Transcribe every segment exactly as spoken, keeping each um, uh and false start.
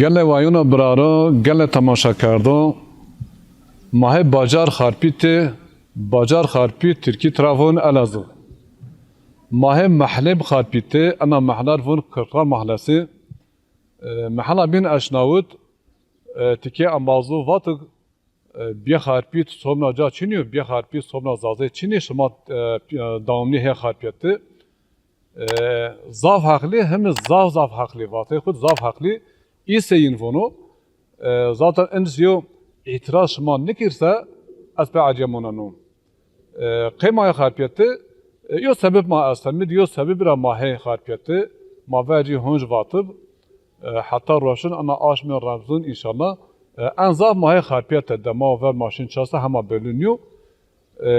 Gelê wayûna biraro, gelê temaşekerdo, ma hê bacar Xarpîtî, bacar Xarpît tirkî tira vûn Elazığ. Ma hê mehlê bi Xarpîtî, ena mehlar vûn Kırklar Mahallesi. E, mehela bîn eşnawit, e, tikê embazû vatik, e, bîye Xarpît sobna ca çinî yo, bîye Xarpît sobna zazê çinî, şima, e, pi-, e, dewamlî hê Xarpîtî. E, zaf heqlî, himi zaf zaf heqlî, vatê xwu zaf heqlî. Îsê yin vono. E, zaten ins yo îtiraz şima nikir se, ez pê ecêb moneno. E, qey ma hê Xarpîtî, e, yo sebeb ma esta, mi di yo sebebî ra ma hê Xarpîtî, ma vercî honc vatib, e, heta roşin ana aşmê Remzûn înşallah. E, en zaf ma hê Xarpîtî de ma ver ma şin çasa hema belli nîyo. E,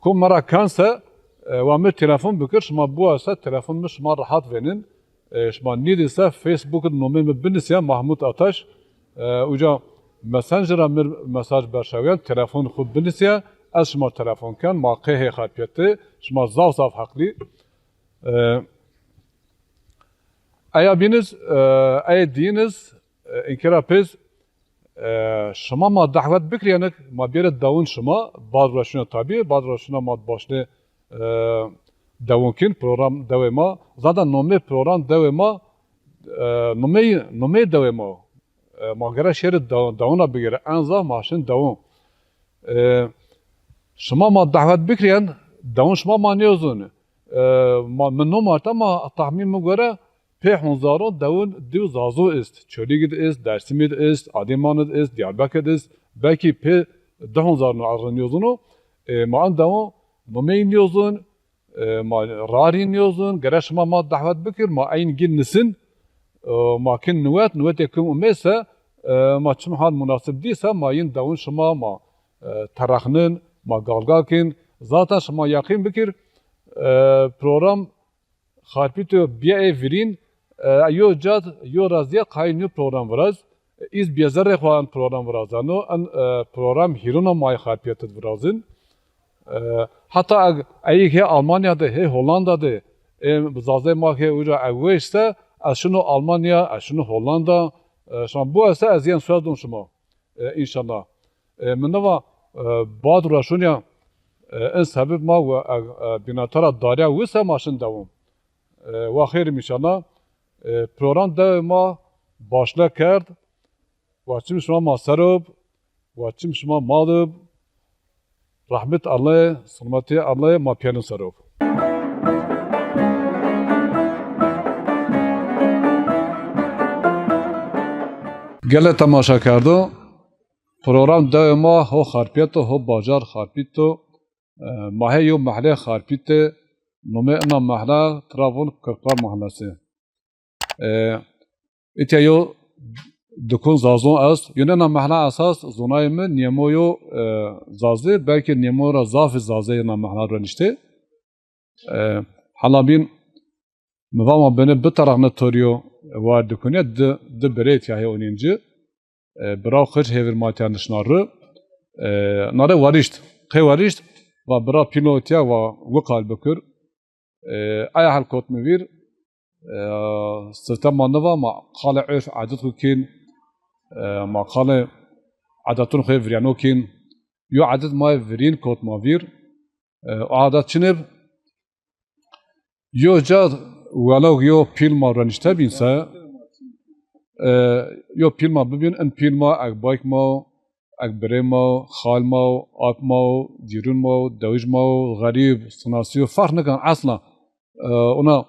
ku mi ra ken se, e, wa mi telefon bikir, şima biwasa telefon mi şima rehat vênin. E, şima nîdî se Facebook de nomê mi binusîya Mahmut Ataş. E, uca Messenger ra mi mesaj berşawîyen, telefon xwu binusîya, ez şima telefon ken, ma qey hê Xarpîtî, şima zaf zaf heqlî. E, Eya bîniz, e, ey dîniz, e, inkira pêz, e, şima ma dehwet bikiryenik, ma bêre dewin şima, bad roşina tabî, bad roşina ma başlê, e, dewin kin, program dewê ma. Zaten nomê program dewê ma, e, nomey, nomey dewê ma. E, ma gere şêrê de-, dewina bigêre. En zaf ma şin dewin. E, şima ma dehwet bikiryen, dewin şima ma nêzûn. E, ma, mi no marta ma tahmîn mi gore pê honzaron dewin diw zazû ist. Çolîg de ist, Dersimî de ist, Adîman de ist, Diyarbekir de ist. Belkî pê di honzaron errin nêzûno. E, ma en dewin nomey nêzûn. E, ma rarî nêzûn, gere şima ma dehwet bikir, ma eyn gîn nisin, e, ma kin niwet, niwetê kin umê se, e, ma çim hal munasib dî se, ma yin dewin şima, ma, e, terexnin, ma galgal kin. Zaten şima yeqîn bikir, e, program Xarpîto bîye ê virîn, e, yo cad, yo razîye qayîl nîyo program viraz. Îz bîye zerrê xwu en program virazeno, en, e, program hîruna ma yê Xarpîyetî de virazin. E, heta eg eyîg hê Almanya de, hê Hollanda de, ê zazê ma hê uca eg weş se, ez şino Almanya, ez şino Hollanda, e, şima biwese ez yen soz dûn şima. E, înşallah. E, mi niva, e, bad ra şunya, e, in sebeb ma we, e, e, bînatara dariya wisa ma şin dewam. E, wa xêr im înşallah. E, program dewê ma başle kerd. Wa çim şima ma ser ib, wa çim şima mal ib. Rahmet Allay, selametî Allay ma pîyerin ser ib. Gelê temaşekerdo, program dewê ma ho Xarpîyet o, ho bajar Xarpît o. E, ma hê yo mehlê Xarpît de, nomê ina mehla tira von Kırklar Mahallesi. E, îtya yo dikon zazon est. Yone ina mehla esas zonayê mi nîyemo yo, e, zazê, belkî nîyemo ra zafî zazê ina mehla roniştê. E, hala bîn mi va ma bine biterexne torîyo war dikonî, di, di birê îtya hê onîn ci. E, biraw xic hêvir ma tîya nişna ri. E, nare warişt. Qey warişt? Va bira pîlo tîya, va wi qal bikir. E, aya hel kot mi vîr. E, sifte ma niva, ma qalê urf edet xwu kîn. E, ma qalê edetun xwu viryano kîn. Yo edet ma virîn kot ma vîr. E, o edet çinib? Yo ca welog yo pîl ma ronişte bîn se, e, yo pîl ma bibîn, in pîl ma eg bayk ma, eg birê ma, xal ma, ap ma, cîrun ma, dewij ma, xerîb, sinasî yo, ferq nikan esla. E, ona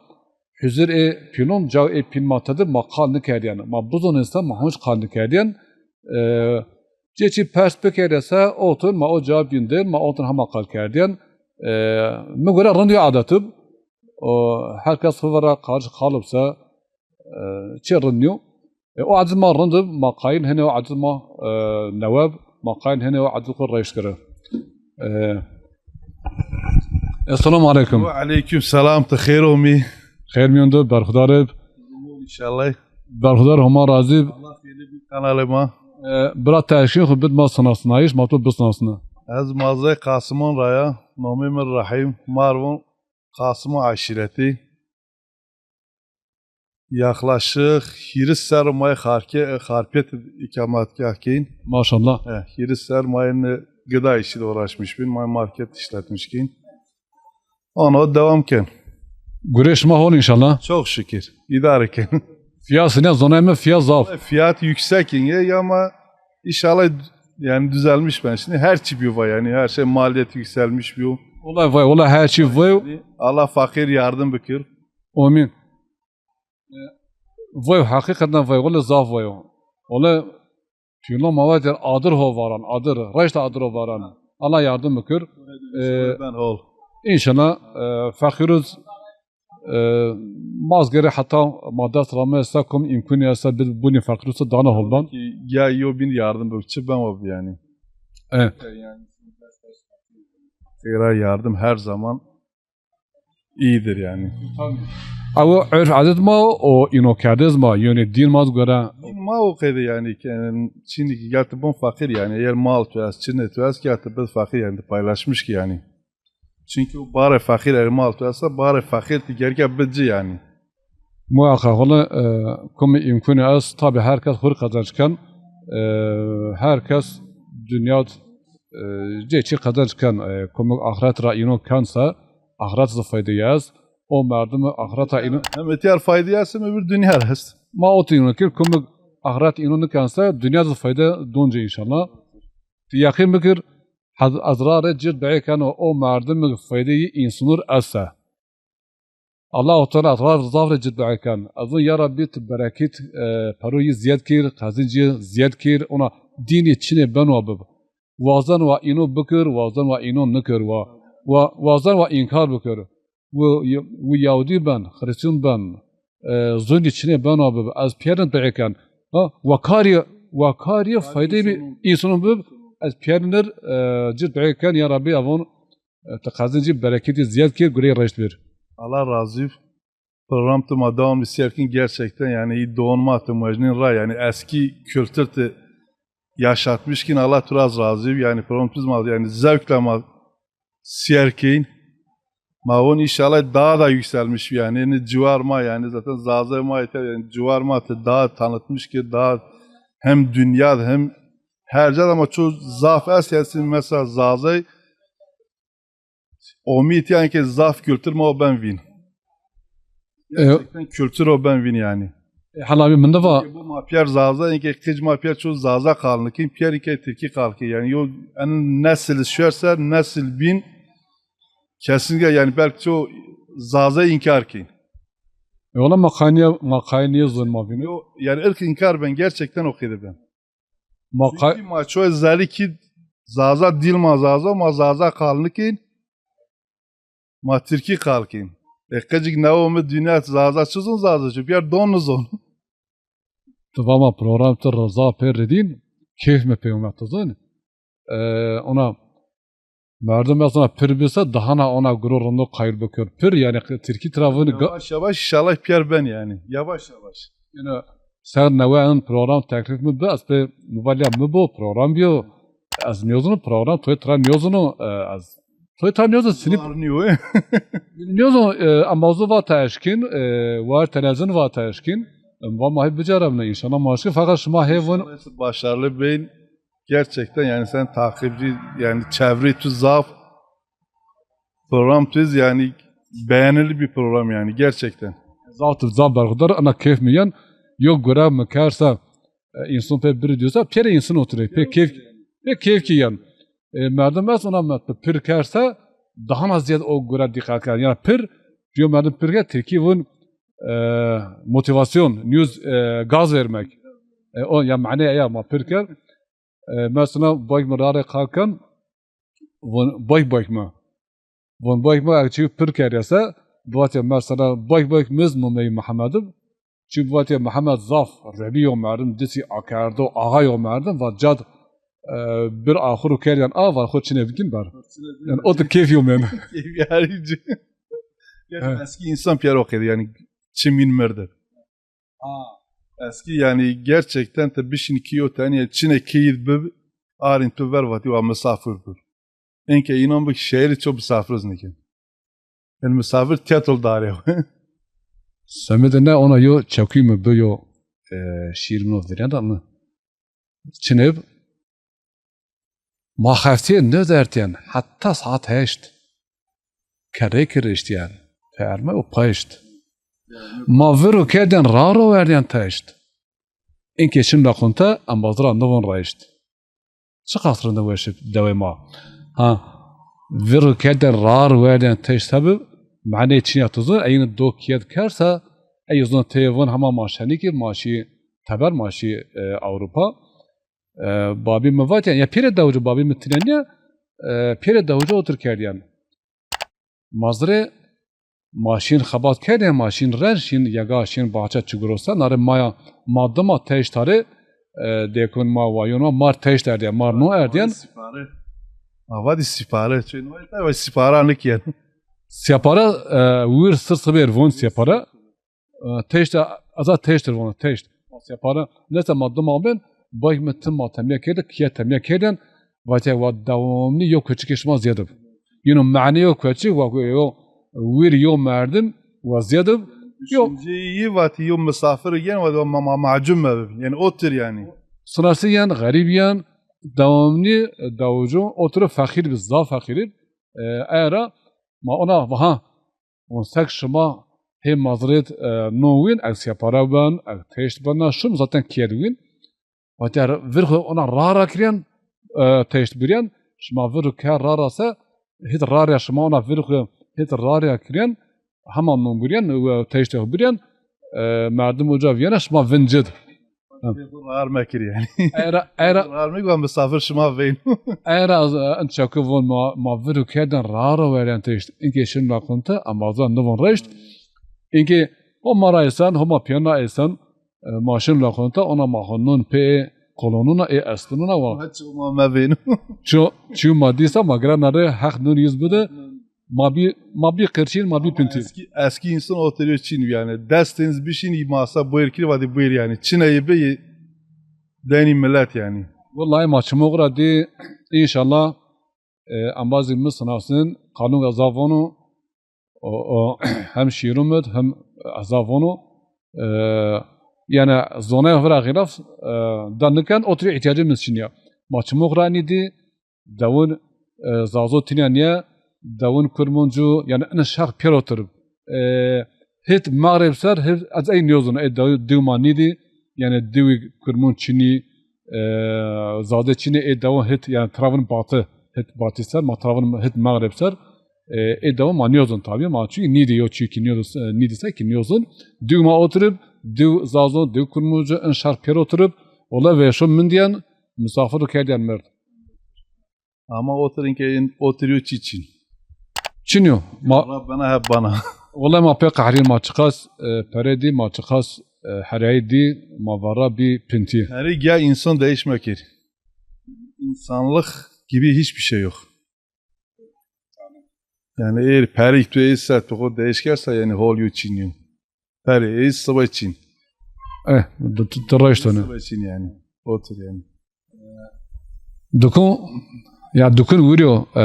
huzur ê pîlon, caw ê pîl ma tedi ma qal nikerdîyen. Ma bizonên se ma honc qal nikerdîyen. E, cê çî pers bikerê se, otur ma o cawab yîn dir, ma otur hema qal kerdîyen. E, mi gore rind yo edet ib. O, her kes xwu vera qarş qalib se, e, çi rind yo. E, o edet ma rind ib, ma qayîl hene o edet ma, e, neweb, ma qayîl hene o edet xwu reyş kiri. E, Esselamu aleykum. Ve aleykum selam, ti xêr omî. Xêr mîyon de, berxudar ib. Înşallah. Berxudar Homa razî. Allah xêrli bir kanalê ma. E, bira ti eşkên xwu bid ma sinasnayîş, ma to bisnasne. Ez mazey Qasimon ra ya, nomê mi Rahîm, ma r' von Qasimon eşîretî. Yaklaşık hîris serr o ma yê Xarke-, Xarpêt îkametgah kên. Maşallah. E, hîris serr ma yê gıda işiyle uğraşmış bin, ma yê market işletmiş kên. Ona devam kên. Gurê şima hol înşallah. Çok şükür. İdare kên. Fiyat ne zonay mi fiyat zaf. Fiyat yüksek inge ama inşallah yani düzelmiş ben. Şimdi her çi bir var yani her şey maliyet yükselmiş bir. Olay vay, olay her çi vay. Allah fakir yardım bikir. Amin. Vay, hakikaten vay, olay zaf vay. Olay Pîrlo ma vatî adir ho varan, adir, reşta adir ho varan. Allah yardım bikir. E, ben hol. İnşallah, e, fakiruz, e, maz gere hatta ma dest rame esta kum imkuni esta bir buni fakiruz dana hol ban. Ya yo bin yardım bikir ben o yani. Evet. Xeyra yardım her zaman iyidir yani. Ew urf adet ma o ino kerdez ma, yönü din ma göre. Din ma o qeyde yani, yani, şimdi ki geldi bun fakir yani, eğer mal tu az, çinê tu az geldi biz fakir yani, paylaşmış ki yani. Çünkü o bare fakir eğer mal tu azsa bare fakir ti gerke bıcı yani. Muhakkak ola, e, kumi imkuni az, tabi herkes hur kazanç kan, e, herkes dünya, e, ce çi kazanç kan, e, kumi ahiret ra ino kansa, ahiret zi fayde yaz, o merdimi ahireta ino. Hem ihtiyar fayde yaz hem öbür dünya rest. Ma o tino kir, kumi ahiret ino nikansa, dünya zi fayde donce inşallah. Ti yaqin bikir, haz-, azrare cid be'e kano, o merdimi fayde yi insanur asa. Allahu Teala rar zaf rê cid be'e ken. Ez von ya Rabbî tu berekît, e, peroyî ziyed kir, qezincî ziyed kir, ona dînî çinê beno bib. Wazden wa îno bikir, wazden wa îno nikir, wa, wa, wazden wa înkar bikir. Wi, wi Yahudî ben, Xrîstîyon ben, e, zûnî çinê beno bib. Ez pîyerin duê ken. Ha, wa karî, wa karî faydeyê bî însanon bib. Ez pîyerin ir, e, cid duê ken, ya Rabbî, ez von, e, ti qezincî bereketî ziyed kir, gureyî reşt bir. Allah razî. Program tu ma devamlı seyir kin gerçekten yani iyi doğun ma tu mecnin ra yani eski kültür tu yaşatmış kin Allah tu raz razî yani program tu ma yani zevkle ma seyir kin. Ma on inşallah daha da yükselmiş yani. Yani civar ma yani zaten Zaza ma yeter yani civar ma tu daha tanıtmış ki daha hem dünya hem her yer ama çoğu zaf es yani mesela Zaza Omît yanî ke zaf kultur ma o ben vîn. E, gerçekten kultur o ben vîn yanî. E, hela bî min de va. Bu ma piyer Zaza, inke qic ma piyer ço Zaza kalnikin, piyer inke Tirkî kalki. Yani yo en nesil şerse nesil bin kesinlikle yani belki ço Zaza inkar ki. E, ola ma kayniye, ma kayniye zon ma vîn. Yo, yani ilk inkar ben gerçekten o kedi ben. Ma qay- Çünkü ma çoy zerî ki Zaza dil ma Zaza, ma Zaza kalnikin, ma Tirkî kalkin. E qicik newo mi dünya Zaza çi zon Zaza çi, piyer don nizon. Tu va ma program tu Rıza pê ridîn, keyf mi pê umet tu zon. E, ona Merdim mesela pir bise daha na ona guru rindo qayil bikir. Pir yani Tirkî tira vin ga- Yavaş yavaş inşallah piyer ben yani. Yavaş yavaş. Yani sen newe en program teklif mi bi, ez pê mobilya mi bo, program biyo. Ez niyozunu program, toy tira niyozunu, e, ez toy tira niyozunu sinip. Var niyo. Niyozunu, e, amazu va teşkin, e, var televizyon va teşkin. E, va ma hep bicarebne inşallah maşki, fakat şima hevun. Başarılı beyin. Gerçekten yani sen takipçi yani çevre tu zaf program tu yani beğenili bir program yani gerçekten. Zaf tu zaf berxudar ana keyf mi yen yo görev mi kerse e, insan pê bir diyorsa pere insan oturur pê keyf pê keyf ki yen. E, merdim es ona met pir kerse daha na ziyad o görev dikkat ker. Yani pir diyor merdim pir ker Tirkî vun e, motivasyon, news, e, gaz vermek. E, o ya mane ya ma pir ker. E, mesela bak mi rare kalkan, von bak bak mi. Von bak mi, ev çi pir kerese, bivatya mesela bak bak miz mumey Muhammedim. Çi bivatya Muhammed zaf, Rebî yo merdim, disi akerdo, axa yo merdim, va cad, e, bir axuru keryan a, va xo çine bikin ber. Yani o da keyf yo men. Keyf yarici. Yani eski insan piyer o kadar yani çimin mirdi. Eskî yanî gerçekten ti bişîn kî yo tenî çine keyîd bib, arîn tu ver vatî wa misafir bir. Enke înan bi şehrî ço misafir iz nîkin. El misafir tetol darê. Semedê ne ona yo çekuyî mi bi yo, e, şîîr mi no virenda mi. Çinê bi, ma xeftîye nêdertîyen, heta saet heşt. Kerrê ki riştîyen, perme û paşt. Ma vir û kerdîyen, ra ro werdîyen teşt. Inkê şin ra xunte, embazî ra nivon reşt. Çiqas rind û weş ib dewê ma. Ha, vir û kerdîyen, ra ro werdîyen teşt sebib, manê çîn ya tu zûn, eyin do kiyed kersa, ey zûn tê vûn hema ma şenî kir, ma şî teber, ma şî, e, Ewropa. E, babî mi vatîyen, ya pêrê dewicû, babî mi tîne nîye, e, pêrê dewicû otir kerdîyen. Mazirê ma şîn xebat kerdîyen, ma şîn ren, şîn yega, şîn bahçe çi girose, nare maya ma dima teşt arê, e, dêkon ma, wayon ma, mar teşt erdîyen, mar no erdîyen. Sipare. Avadî sipare. Çi no ete ve sipara nikîyen. Sipare, e, wir sir sibêr von sipare. E, teşt, eza teştir vona, teşt. Siyapara, neyse ma dima bên, bay mi tim ma temiye kerde, kiye temiye kerden, vate wa devamlı yo koçikê şima ziyade bi. Yino mane yo koçik, wa yo wir yo merdim, wa ziyade bi. Yo. Düşünceyi vatî yo misafir gen, vatî ma, ma macun me bi. Yani otur yani. Sınası yen, garip yen, devamlı, e, davucu, oturup fakir bi, zaf fakir. E, era, ma ona, vaha, Onsek şima hê mazirêt, e, no wîn, ew siyapara ben, ew teşt bena, şum zaten kiyed wîn. Vatî vir xwu ona ra ra kiryen, e, teşt biryen, şima vir xwu ke ra ra se, hit ra ra şima ona vir xwu hit ra ra kiryen, hema no biryen, e, teşt xwu biryen, e, merdim uca viyena şima vin cid. Rar mekir yani. Era, era. Rar mekir, misafir şima veyn. Era, e, in çakı von ma, ma viru kerden ra ra weren teşt. İnke şin ra kunte, ama zan nivon reşt. İnke o ma ra esen, ho ma piyana esen, e, ma şin ra kunte, ona ma ho nun pe kolonuna, e, eslinuna wa. Hiç o ma me veyn. Ço, çu ma disa ma gra nare hak nun yüz bide. Ma bî, ma bî qirçîn, ma bî pintî. Eskî, eskî însan otirîyo çîn yani. Dest teniz bişîn, masa buyur kir, vadî buyur yani. Çineyî bi, denî millet yani. Wellahî ma çimok ra dî, înşallah, e, embazî mi sinasin, qanûn ez zaf vano, o, o, hem şîrû mi d, hem ez zaf vano, e, yani zonaya vira xîlaf, e, da niken, otirî îhtiyacî mi çin ya. Ma çimok ra nî dî, Dewin, e, Zazo tîne nîye, dewin Kurmuncu, yani in şax pêro tirib. E, hit Mağrib ser, hit, ez ey niyozun, ey dew, dew ma nîdî, yani dewî Kurmun çinî, e, Zazê çinî, ey dewin hit, yani travin batı, hit batı ser, ma travin hit Mağrib ser, e, ey dewin ma niyozun tabi, ma çünkü nîdî yo çî ki niyozun, e, nîdî se ki niyozun. Dew ma otirib, dew Zazo, dew Kurmuncu, in şax pêro tirib, ola veşo min diyen, misafir kerdiyen merd. Ama otirin ke in, otirîyo çî çin. Çin yo. Ma Allah bana hep bana. Wellahî ma pê qehrîn, ma çiqas, e, pere dî, ma çiqas, e, herayî dî, ma vara bî pintî. Herî ya insan değişmekir. İnsanlık gibi hiçbir şey yok. Yani eğer peri tu ey ser tu xo değişkerse yani hol yo çin yo. Peri ey sıvay çin. Eh, tu, tu, tu raşt one. Sıvay çin yani. Otur yani. Dukun, ya dukun wiriyo, e,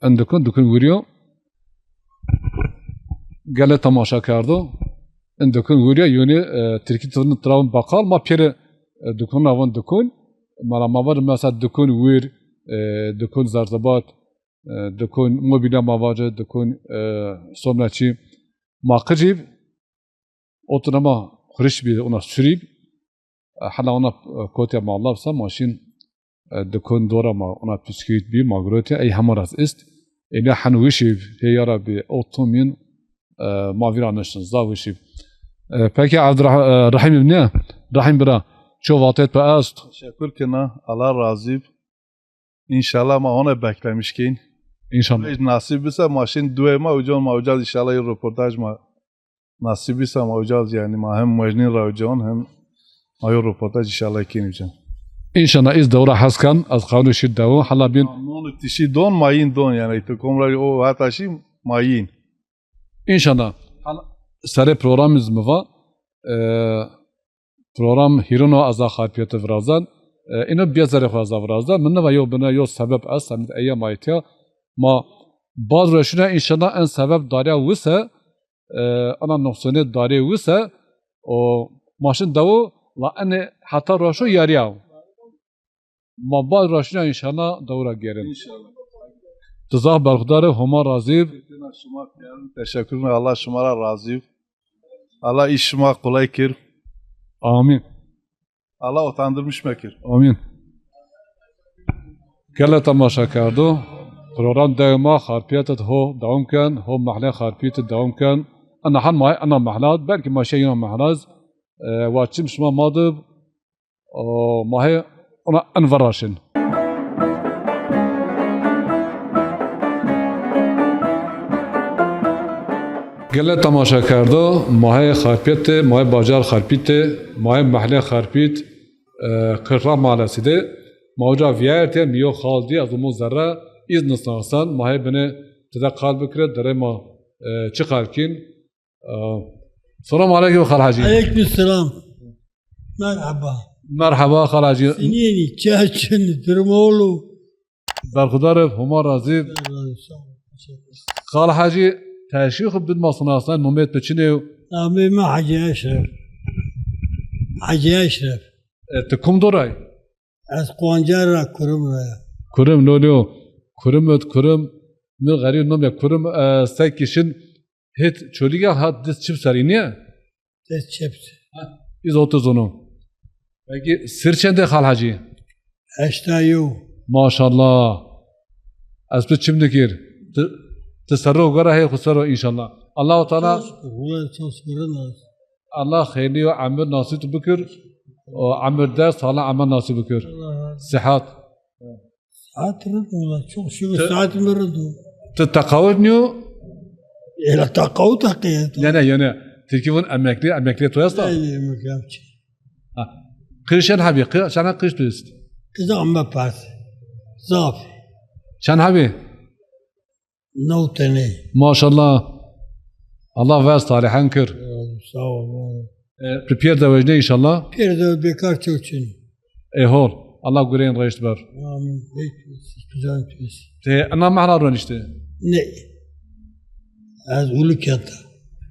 en dukun, dukun wiriyo. Gele temaşa kerdo. En dukun wiriyo, yoni, e, Tirkî tirni travun bakal, ma pêre, e, dukun avon dukun. Mara ma var mesela dukun wir, e, dukun zerzebat, e, dukun mobilya ma vace, dukun, e, somnaçî. Ma qicîb, Otirama xuriş bî, ona surîb. E, hela ona, e, kotya ma lafsa ma şîn, e, dikon dora ma, ona bisküvît bî, ma girotya, ey hema ras ist. Ênîya hen wişîb, hê ya Rabbî, o tomîn, e, ma vîra niştin, zaf wişîb. E, peki Abdurrah-, e, Rahîm ne? Rahîm bira, ço vatêt pe est? Teşekkür kena, Allah razîb. Înşallah ma hona beklemiş kên. Înşallah. Hiç nasîb bise ma şin duê ma uca, ma uca înşallah yo roportaj ma nasîb bise ma uca yani ma hem mojnîn ra uca hem ma yo roportaj înşallah kên uca. Înşallah îz dewra hes kan, ez qawlê şî dewo, hala bîn. Ma non tişî don, ma yîn don yani. Tu kom ra o hata şî ma yîn. Înşallah. Hala serê programî zî mi va, e, program hîrin o ez a xapîyete virazan. E, îno bîya zerê xo ez a virazan. Mi niva yo bine yo sebeb est, semîd eya ma îtya. Ma baz reşine înşallah en sebeb darya wise, e, ana nuqsanê darê wise, o maşin dawo, la ene heta raşo yarîya. Ma bad raşîna înşallah dawo ra gerin. Înşallah. Ti zaf berxudar ib, Homa razî b. Şima teşekkür ederim. Allah şima ra razî b. Allah îş şima qulay kir. Amîn. Allah utandırmış mekir. Amîn. Gele temaşekerdo. Program dewê ma Xarpiyet id ho dewam ken, ho mehle Xarpiyet id dewam ken. Ena han ma ena mehla, belkî ma şey ena mehla. E, wa çim şima ma dib, o, ma hê ona en veraşin. Gele temaşekerdo, ma hê Xarpiyet de, ma hê bacar Xarpît de, ma hê mehle Xarpît, e, Kırklar Mahallesi de. Ma uca viyayertê, mi yo xal dî, ez umo zerre, îz nisnasen, ma hê bine tide qal bikire, derê ma, e, çi qal kîn. E, Selamu aleykum Xal Hacî. Aleyküm selam. Merhaba. Merhaba Xal Hacî. Sinîyenî, çeçin, durmoğlu. Berxudar ib, Homa razî b. Sağ ol, teşekkür. Xal Hacî, teşî xu bid ma sinasnen, nomê ti çin ê? Namê mi Hacî Eşref. Hacî Eşref. E, ti kum do ra yî? Ez Quancer ra, Kurim ra ya. Kurim, lo, lo. Kurim id, Kurim. Mi xerîb nomê Kurim, e, se kişin hêt Çolîg a, hat dist çip serî nîye? Dest çep. Ha, îz otuz unu. Peki sir çend ê Xal Hacî? Heşta yew. Maşallah. Ez tu çim dikir. Ti, ti serro gora hê xu serro înşallah. Allahu Teala. Çok şükür. Ulan çok şükür. Allah xeyrlî yo emir nasîb tu bikir. O emir der sağlam emir nasîb bikir. Allah razı olsun. Sihat. Saat rind o la, çok şükür, saat mi rind o. Ti teqawut nîyo? Ela teqawut heqîqet o. Ne, ne, yani, Tirkî vun emekli, emekli to esta? Ne, ne, emekli amçi. Ha. Qij çend hebî, qij, çend qij tu est? Qij ama pers. Zaf. Çend hebî? New tenê. Maşallah. Allah ver salihen kir. Sağ ol, var ol. E, tu pîyer de wecnê înşallah. Pîyer de bekar çok çin. Ê hol. Allah gureyên reşt ber. Amîn. Pek güzel pis. Ti ena mehla roniştî? Ne. Ez Ulukent a.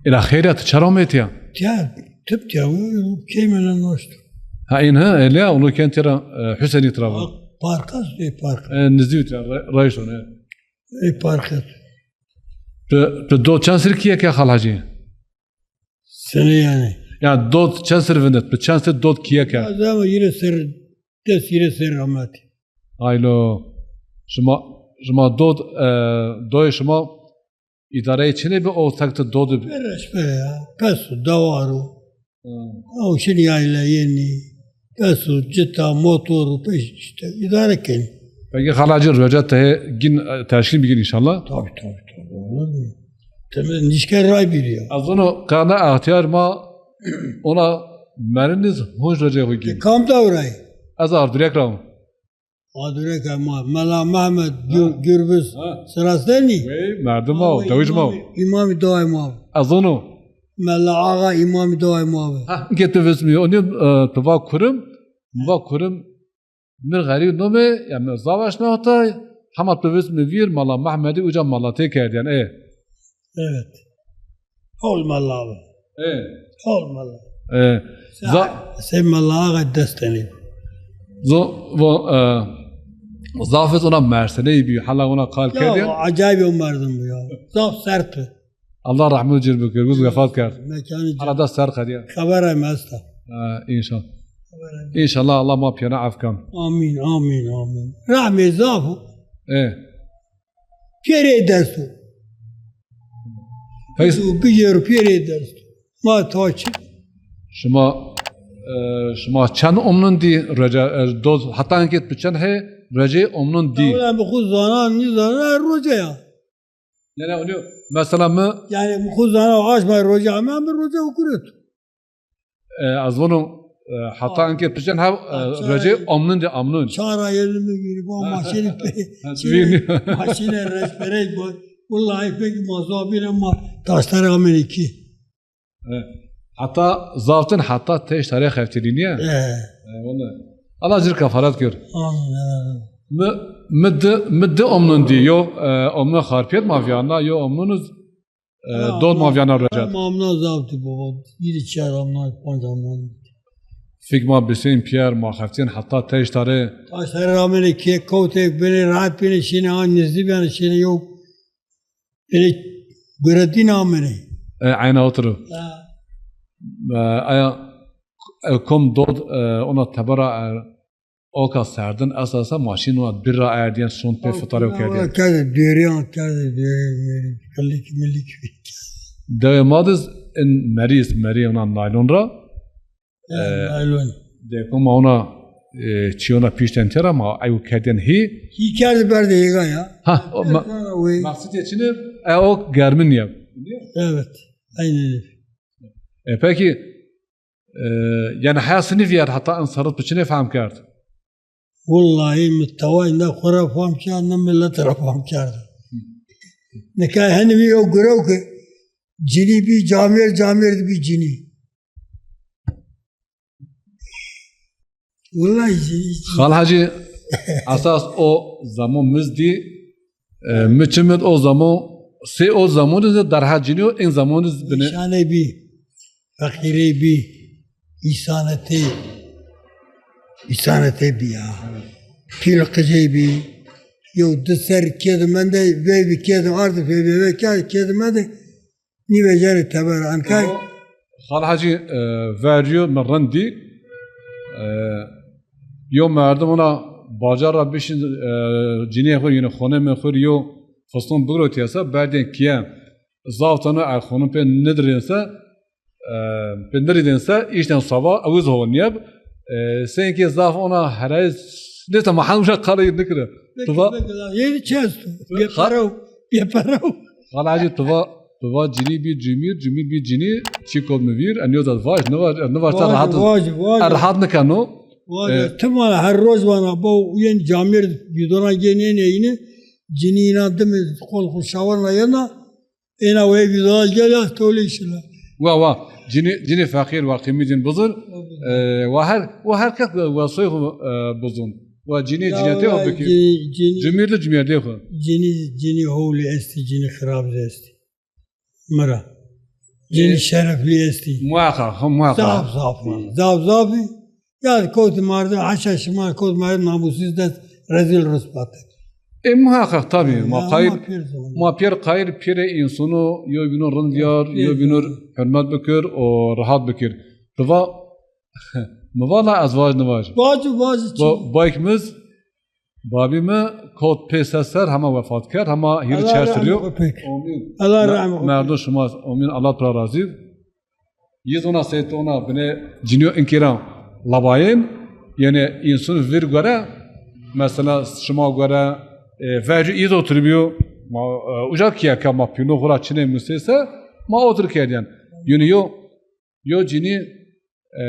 Ela xeyr a, ti çera omê tiya? Tiya, tip tiya, keymenê noşt. Ha, în ha, elî ya, Ulukent ra, e, Husenî tira va. Park a, e, park. E, nizdî tiya, re-, reşt o, ne? Ê parqet. Tu, tu dot çend sir kîye ke Xal Hacî? Senî yanî? Ya dot çend sir vindet? Tu çend sir dot kîye ke? Ya zama yine sir, des yine sir rahmet. Aylo. Şima, şima dot, e, doyê şima îdareyê çinê bi o tek tu dot bi? Bereş bere ya. Pes o, dawar o. Hmm. Ew şin yayla yenî. Pes û cita, motor û peş işte îdare kenî. Peki Xal Hacî, roca ti hê gin, e, teşkîl bigin înşallah. Tabii, tabii, tabii. Olur mu? Temel nişker ray bir ya. Ez ono kana ihtiyar ma ona meriniz hunc roca xu gin. E, kam dawray? Ez Ardurek ra. Adureka ma, Mela Mehmet Gür-, Gürbüz sirastenî. Wey, merdim ma, dewij ma. Îmamî, îmamî daway ma. Ez ono. Mela Axa îmamî daway ma bi. Ha, ke tu vismî, onî, e, tu va Kurim, va Kurim, mir xerîb nome, ya mir zavaş nahta, hema tu vismî vîr, Mela Mehmetî uca melatê kerdiyen, e. Evet. Hol mela abi. E. Hol mela. E. Za- Sey mela ağa destenî. Zo-, vo, e, zaf ez ona merseney bî, hala ona qal kerdî. Ya, acayip o merdim bu ya. Zaf sert bi. Allah rahmet cir bikir, biz vefat kerd. Mekanı cennet. Hala da ser qediye. Xeber ay mesta. E, înşallah. Xeber ay mesta. Înşallah Allah ma piyana af kam. Amin, amin, amin. Rahmê zaf o. E. Pêrê dest o. Peki. Bigêro pêrê dest o. Ma ta çi? Şima, e, şima çend omnun dî roca, e, doz, heta enket bi çend he, rocê omnun dî? Ewlen bi xu zanan, nîzanan, roca ya. Ne, ne, onu, mesela mi? Yani bi xu zanan, aşma roca, ama bir roca okuret. E, ez vano, e, heta enke pijen hev, e, rocê amnun de amnun. Çara yelimi giri, bu maşini pe-, ha, çini, maşine reşperey bu. Vallahi pek mazabine ma taşları ameni ki. E, heta zaftin heta teş tarih heftiliniye. E. E, vallahi. Allah cir kefaret gör. Amin, amin. Mi, mi di, mi di amnun di, yo, e, amnun Xarpiyet ma viyana, yo amnunuz e, Ha, dot ma ama viyana rocet. Ama amna zaf di baba. Bîrî çar amna, panc amna. Fik ma bisên piyer, ma xeftîyen heta teştarê. Taştarê ramêne kê kewtê, bêne rahat bêne şêne, an nizdî bêne şêne yew. Bêne guretîn amêne. E, eyna otir o. Ha. E, aya, e, kom dot, e, ona tebera, e, oka serdin esasa maşîn wa bir ra erdîyen şon pê fitarê û kerdîyen. Kerdê dêrîyan, kerdê dêrî, mêrî, kilik, milik. Dewê ma diz in merî, merî ona naylon ra. E, e, naylon. De koma ona, e, çîyona pîşten tera ma ew kerdîyen hî. Hî kerdî berdê hêga ya. Ha, o ma-, maqsitê çine, e, o germin ya. Evet, aynen öyle. E, peki, e, yani heya sinî vîyar heta in serrit bi çinê fehm kerd? Wellahî mi teway ne xwu ra fam kerd, ne milet ra fam kerd. Nika henî bî yew girewke cinî bî camêrd, camêrd bî cinî. Wellahî cinî, cinî. Xal Hecî, esas o zemo miz dî, e, mi çimid o zemo, sey o zemonî zî derheq cinî yo, in zemonî zî binê. Nîşanê bî, feqîrê bî, îsanetê, îsanetê bî ya. Pîl qicê bî, yew di ser kêdi mende, vey bî kêdi ardi, vey bî vey kêdi, kêdi mende, nîvecenê teber ankay. Xal Hecî, e, veryo mi rind dî, e, yo merdim ona bacar ra bişin, e, cinîyê xwu, yine xonê mi xwu yo fiston bigirotîyesa, berdên kîye. Zaf tano er xonun pê nidirên se, e, pê nirîdên se, îşten saba, ewiz ho niyeb. E, senkê zaf ona herayîz nêta ma hemşa qalê nikire. Tuva. Yeni çesto. Bêperew, bêperew. Xal Hecî tuva, tuva cinî bî cumîr, cumîr bî cinî, çî kot mi vîr, en yo zat vaj, nivaj, nivaj ta rahat. Vaj, vaj. Er rahat nikeno. Vaj, e, tim vana her roj vana bo, yên camêrd bîdona gênê neyine, cinî îna dimi qol xwu şawerna yena, êna wey bîdona gêna tolê şina. Wa, wa. Cinî, cinî feqîr wa qîmetîn bizir. E, wa her, wa her kes wa soy xwu, e, bizun. Wa cinî, ya, cinîyetê xwu bikir. Cinî, cinî. Cumîrdî cumîrdê xwu. Cinî, cinî howlî estî, cinî xirab zî estî. Mi ra. Cinî, e, şereflî estî. Muhakkak, ha, muhakkak. Zaf, zaf, zaf, zaf. Ya kewtî marde, haşa şima, kewtî marde namussuz dest, rezîl rûsbat. E, muhakkak tabî. Ya, ma qayîl, ma pêr zon. Ma pêr qayîl pêrê însono, yo bîno rind vîyar, yo bîno hurmet bikir û rahat bikir. Ti va, mi va la ez vaj nivaj. Vaj, vaj. Ba-, bayk miz, babî mi kot pê se ser, hema wefat kerd, hema hîrî çar serrî yo. Amîn. Allah rahmet. Merdo şima, amîn. Allah tu ra razî. Yê zona sey tona binê cinîyo inkê ra labayên, yanî însun vîr gore, mesela şima gore, e, vercû îz otir bîyo, ma, e, uca kîye ke ma pîno xwu ra çinê musê se, ma otir kerdîyen. Yanî yo, yo cinî, e,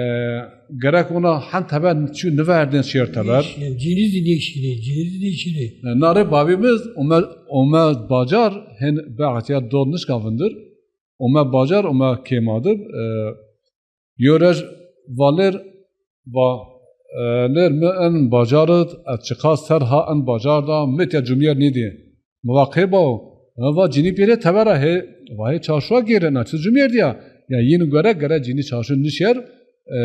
gerek ona hen teber çî niverdên şêr teber. Cinî zî nêşîrê, cinî zî nêşîrê. E, nare babî miz ome, ome bacar, hen be etya dor nişka vindir. Ome bacar, ome kêmadib, e, yo rej va lêr, va, e, lêr mi in bacarid, ez çiqas ser ha in bacar da, mi tîya cumîyer nîdî. Mi va qey bawo? E, va cinî bêrê tebera hê, va hê çarşuwa gêrê, na çi cumîyerdî ya? Ya yîn gore, gere cinî çarşu nişyer, e,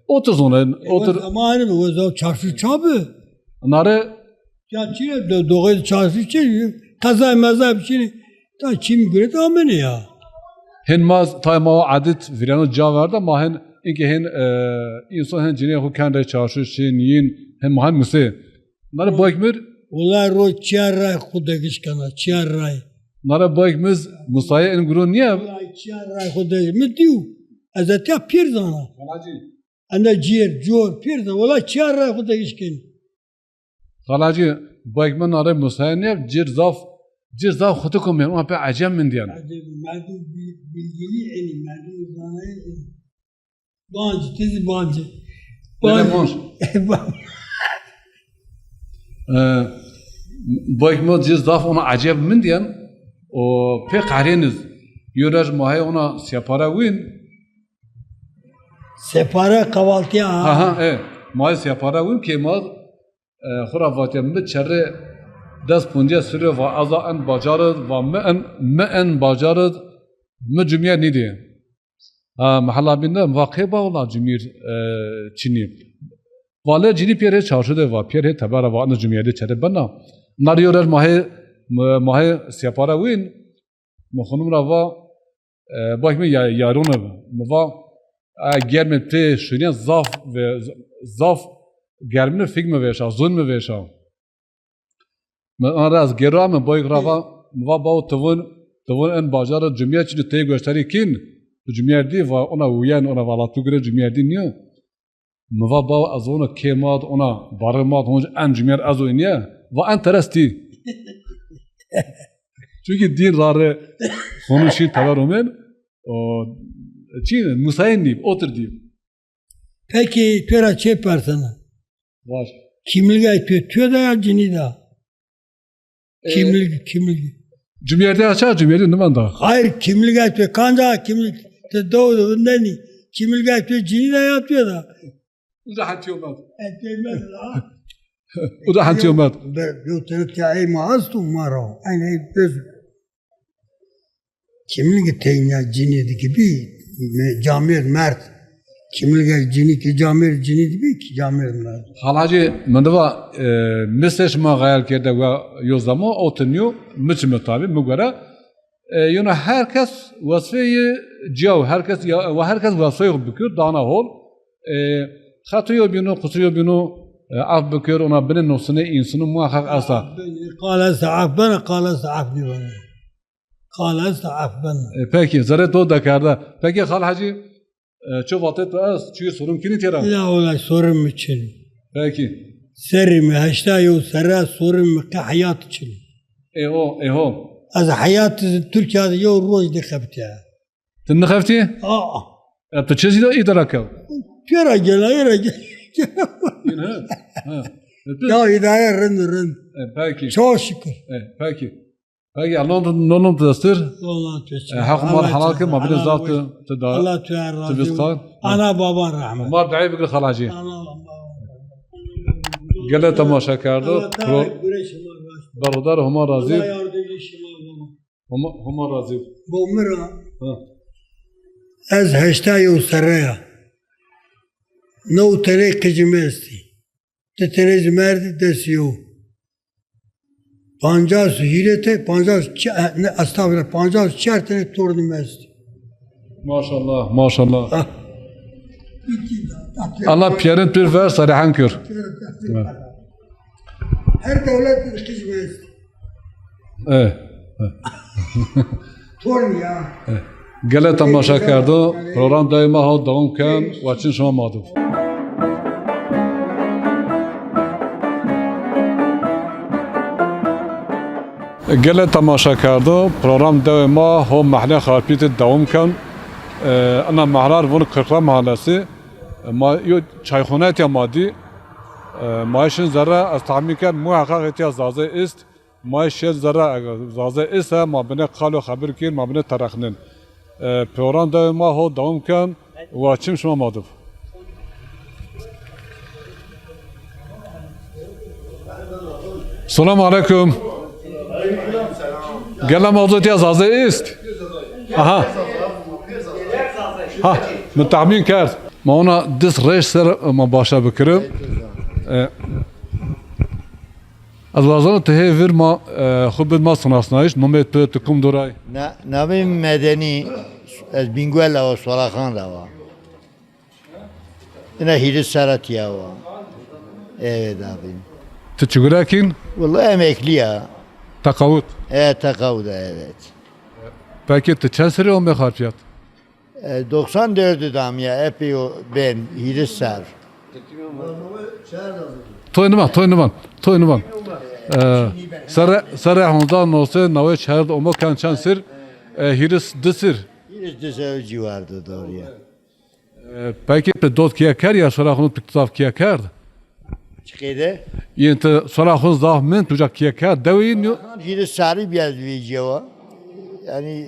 otir zone, e, otir. Zamanî mi, o zaman çarşu ça bi? Nare Ya çi ya, do-, doxê çarşu çi? Qezay mezay biçînî. Ta çî mi guret amêne ya. Hin ma tay ma o edet vîreno ca verda, ma hin inke hin, e, însan hin cinê xwu ken rê çarşu çin, yîn, hin ma hin musê. Nare bayk mir. Wellay ro çiyar ray xwu degiş kena, çiyar ray. Nare bayk miz musayê in guro nîye? Wellay çiyar ray xwu degiş. Mi dîw. Ez etiya pîr zana. Xalacî. Enda cîr, cor, pîr zana. Wellay çiyar ray xwu degiş kenî. Xalacî, bayk mi nare musayê nîye, cir zaf, cir zaf xutik o mîyan, ona pê eceb min dîyen. Eceb, merdim bi-, bilgilî enî, merdim zanayî enî. Bancî, ti zî bancî. Bancî. Bancî. E, bayk mi cir zaf ona eceb min dîyen, o pê qehrêniz. Yo roj ma hê ona separe wîn. Separe kahvaltıya ha. Ha, ha, e. Ma hê separe wîn ke ma E, xwu ra vatîya, mi çerrê des poncîya sirrî yo, va ez a en bacarid, va mi en, mi en bacarid, Mi cumîyet nîdî. Ha, mehela bîn de, mi va qey ba wela cumîr, e, çinî. Va lê cinî pîyer hê çarşu de va, pîyer hê tebera va, ina cumîyerdî çere bena. Nar yo roj ma hê, ma hê separe wîn, mi xunum ra va, e, bak mi ya-, yarone bi. Mi va, e, germê pê şûnîya zaf ve, zaf germîne fîg mi vêşa, zûn mi vêşa. Mi an ra ez gêro ame, boyk ra va, mi va, bawo, ti vûn, ti vûn en bajar ra cumîyet çinî, tey goştarî kîn, tu cumîyerdî va, ona wîyen, ona vala tu gure cumîyerdî nîyo. Mi va, bawo, ez vûn kê ma di, ona barê ma di, honc en cumîyet ez o înîye, va en teres tî. Çunkî dîn ra rê xonû şîn teber omên, o, çî, musayîn nîb, otir dîb. Peki, tu ra çê persena? Var. Kimligay tu, tu da ya cinî da? E, kimlig, kimlig. Cumîyerdî ya ça, cumîyerdî nimenda. Hayır, kimligay tu, kanca kimlig, tu do, do, neni, kimligay tu cinî da ya tu da? Uza hetiyo mat. Hetiyo mat la. Uza hetiyo mat. Be, yo tene tiya ey ma astu ma ra. Aynı ey bez. Kimligê teyna cinî di kî bî, me-, camêrd merd. Kimligê cinî kî camêrd cinî di bî kî camêrd merd. Xal Hacî, mi di va, e, mi se şima xeyal kerde we yo zamo, o ti nîyo, mi çime tabî, mi gore. E, yona her kes wesfeyê ciya, her kes ya, ve her kes wesfeyê xo bikir, dana hol. E, xeto yo bîno, qusur yo bîno, e, af bikir, ona binê nosine însonu muheqeq esta. Qal esta af bena, qal esta af nîbena. Qal esta af bena. E, pekî, zerê to dekerde. Pekî, Xal Hecî, e, çi vatê tu est, çi sorun kînî têra? La wela sorun mi çin. Pekî. Serrî mi heşta yew serre, sorun mi qe heyat çin. Eho, eho. Ez heyat Tirkîya de yew roj nêxebitîya. Ti nêxebitî? Aa. E, tu çi zî de îdare kew? Pêra gela, êra gela. Yin he? Ha. E, tu? Ya îdare rind rind. E, pekî. Çok şükür. E, pekî. Pekî, Allah no, no, no tu destir. Allah tu destir. E, Heq ma helal ke, ma binê zaf tu, tu da. Allah tu razî. Tu bistan. Ana baban rahmet. Ma duayê bikir Xal Hecî. Allah Allah. Gele temaşa kerdo. Allah Teala gure şima razî. Berxudar Homa razî. Allah yardımcı şima baba. Homa, Homa razî. Bo mi ra. Ha. Ez heşta yew serre ya. New tenê qicî mi estî. Di tenê zî merdî, des yew. Pancas û hîrê te, pancas û çi-, e, ne, estağfirullah, pancas û çar tenê tornî mi estî. Maşallah, maşallah. Ha. Allah pîyerin tu rê ver, salihan kir. Her dewlet bir qij mi estî. E, e. Torn ya. E. Gele temaşa kerdo, program dewê ma ho dewam ken, wa çim şima ma do. Gele temaşa kerdo, program dewê ma ho mehlê Xarpîtî dewam ken. E, ina mehla ri vûn Kırklar Mahallesi. E, ma yo çayxone etya ma dî. E, ma şin zerre, ez tahmîn ken muheqeq etya zazê ist. Ma şên zerre, ege zazê ise ma binê qal û xebir kên, ma binê terexnên. E, program dewê ma ho dewam ken, wa çim şima ma do. Selamu aleykum. Gele ma do tiya zazê ist? Aha. Ha, mi tahmîn kerd. Ma ona dis reş ser ma başa bikirim. E, Ez wazeno ti hê vir ma, e, xwu bid ma sinasnayîş, nomê tu, ti kum doray? Na-, namê mi Medenî, ez Bîngwel ra wa, Soraxan ra wa. Ina hîris serre tiya wa. Evet abi. Ti çi gure kîn? Vallahi emeklî ya. Teqawut? E, teqawut, evet. Peki ti çend serrî omê Xarpîyat? E, doksan dördü de amîya, epey o ben, hîris serr. Toy nivan, toy nivan, toy nivan. E, serre, serre hezar newsey newey çar de omo ken çend sir, e, hîris di sir. Hîris di sir ciwar de, doğru ya. E, peki ti dot kîye kerd ya, sora xwu ti zaf kîye kerd? Çi qeyde? Yen ti sora xwu zaf mend, tu ca kîye kerd, dewê yin yo? Hîris serrî bîya ez vecîya wa. Yanî,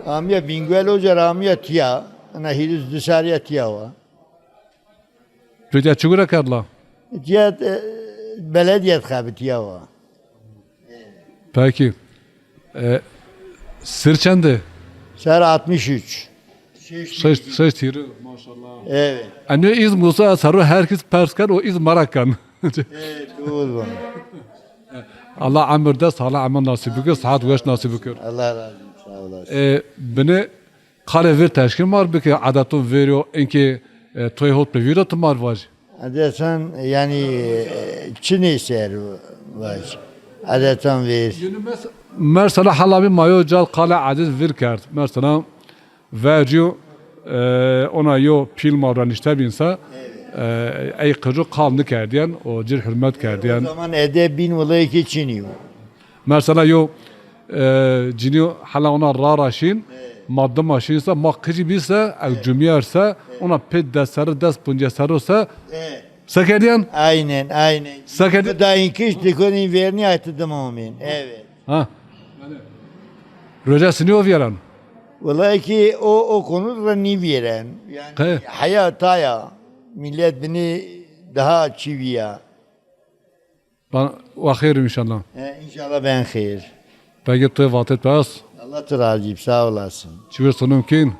amîya Bîngwel oca ra amîya tiya, ina hîris di serrî ya tiya wa. Tu tiya çi gure kerd la? Tiya, e, beledîye de xebitîya wa. Peki. E, Sir çende? Ser altmış üç. Şeş, şeş tîri, maşallah. Evet. Enyo îz musa serro herkes pers ken, o îz merak ken. Evet, doğru. Allah emir de, sağlam emir nasip bikir, saat weş nasip bikir. Allah razı olsun, sağ olasın. E, bini Qalê vîr teşkîl mar bike, edeton vêr yo, inkê, e, toyê hot bi vîr o ti mar vaj. Edeton, yanî, e, çinê ser vaj. Edeton vêr. Yanî mes-, mesela hela bî ma yo cal qalê edîz vîr kerd. Mesela vercî yo, e, ona yo pîl ma ra nişte bîn se, e, ey qirco qal nikerdîyen, o cir hurmet kerdîyen. O zaman edeb bîn, wulay ki çinî yo. Mesela yo, e, cinî hela ona ra ra şîn, ma dima şîn se, ma qicî bî se, ew cumîyer se, ona pê des serri, des puncê serro se, se kerdîyen? Aynen, aynen. Se kerdîyen? Dayın kış dikonî vernî aytı dima omên. Evet. Ha. Roja sinî o vîyeren? Wulay ki o, o konu ra nîvîyeren. Yanî heya taya, millet binî daha çî vîya. Ben, wa xêr înşallah. E, înşallah ben xêr. Peki tu vatê tu est? Allah tu razî, sağ olasın. Çi wê sunum kîn?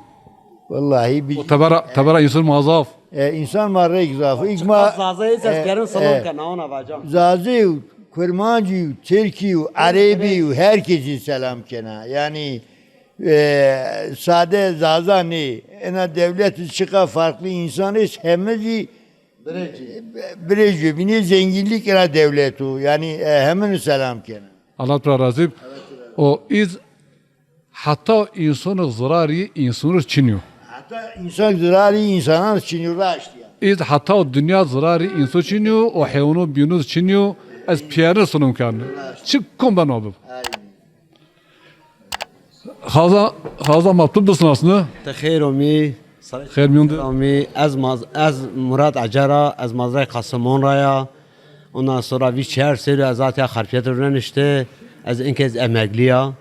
Wellahî bi... O tebera, tebera însan ma zaf. E, însan ma reyk zaf. İlk ma Zaza hiç e, kerin sunum e, kena ona vaca. Zazî û Kurmancî û Tirkî û Erebî û herkesî selam kena. Yanî e, sade Zaza nê. Ena dewlet çiqa farklı însan est, heme zî Birêcî. Birêcî, bînî zenginlik ina dewlet o. Yanî, e, hemini selam kena. Allah tu ra razî. O îz heta însanî zirarî însanî çinî yo. Heta însan zirarî însanan çinî yo, raşt ya. Îz heta dinya zirarî însanî çinî yo, o heywanû bînû çinî yo, ez pîyerî sunum kerdî. Çi kom ben o bib. Aynen. Xaza, xaza ma tu bisnasne? Ti xêr omî. Xêr mîyon de. Omî. Ez maz-, ez Murat Ecer a, ez mazrayê Qasimon ra ya. Ondan sonra vî çer serî ez atiya Xarpêt ra nişte. Ez inkê ez emeglî ya.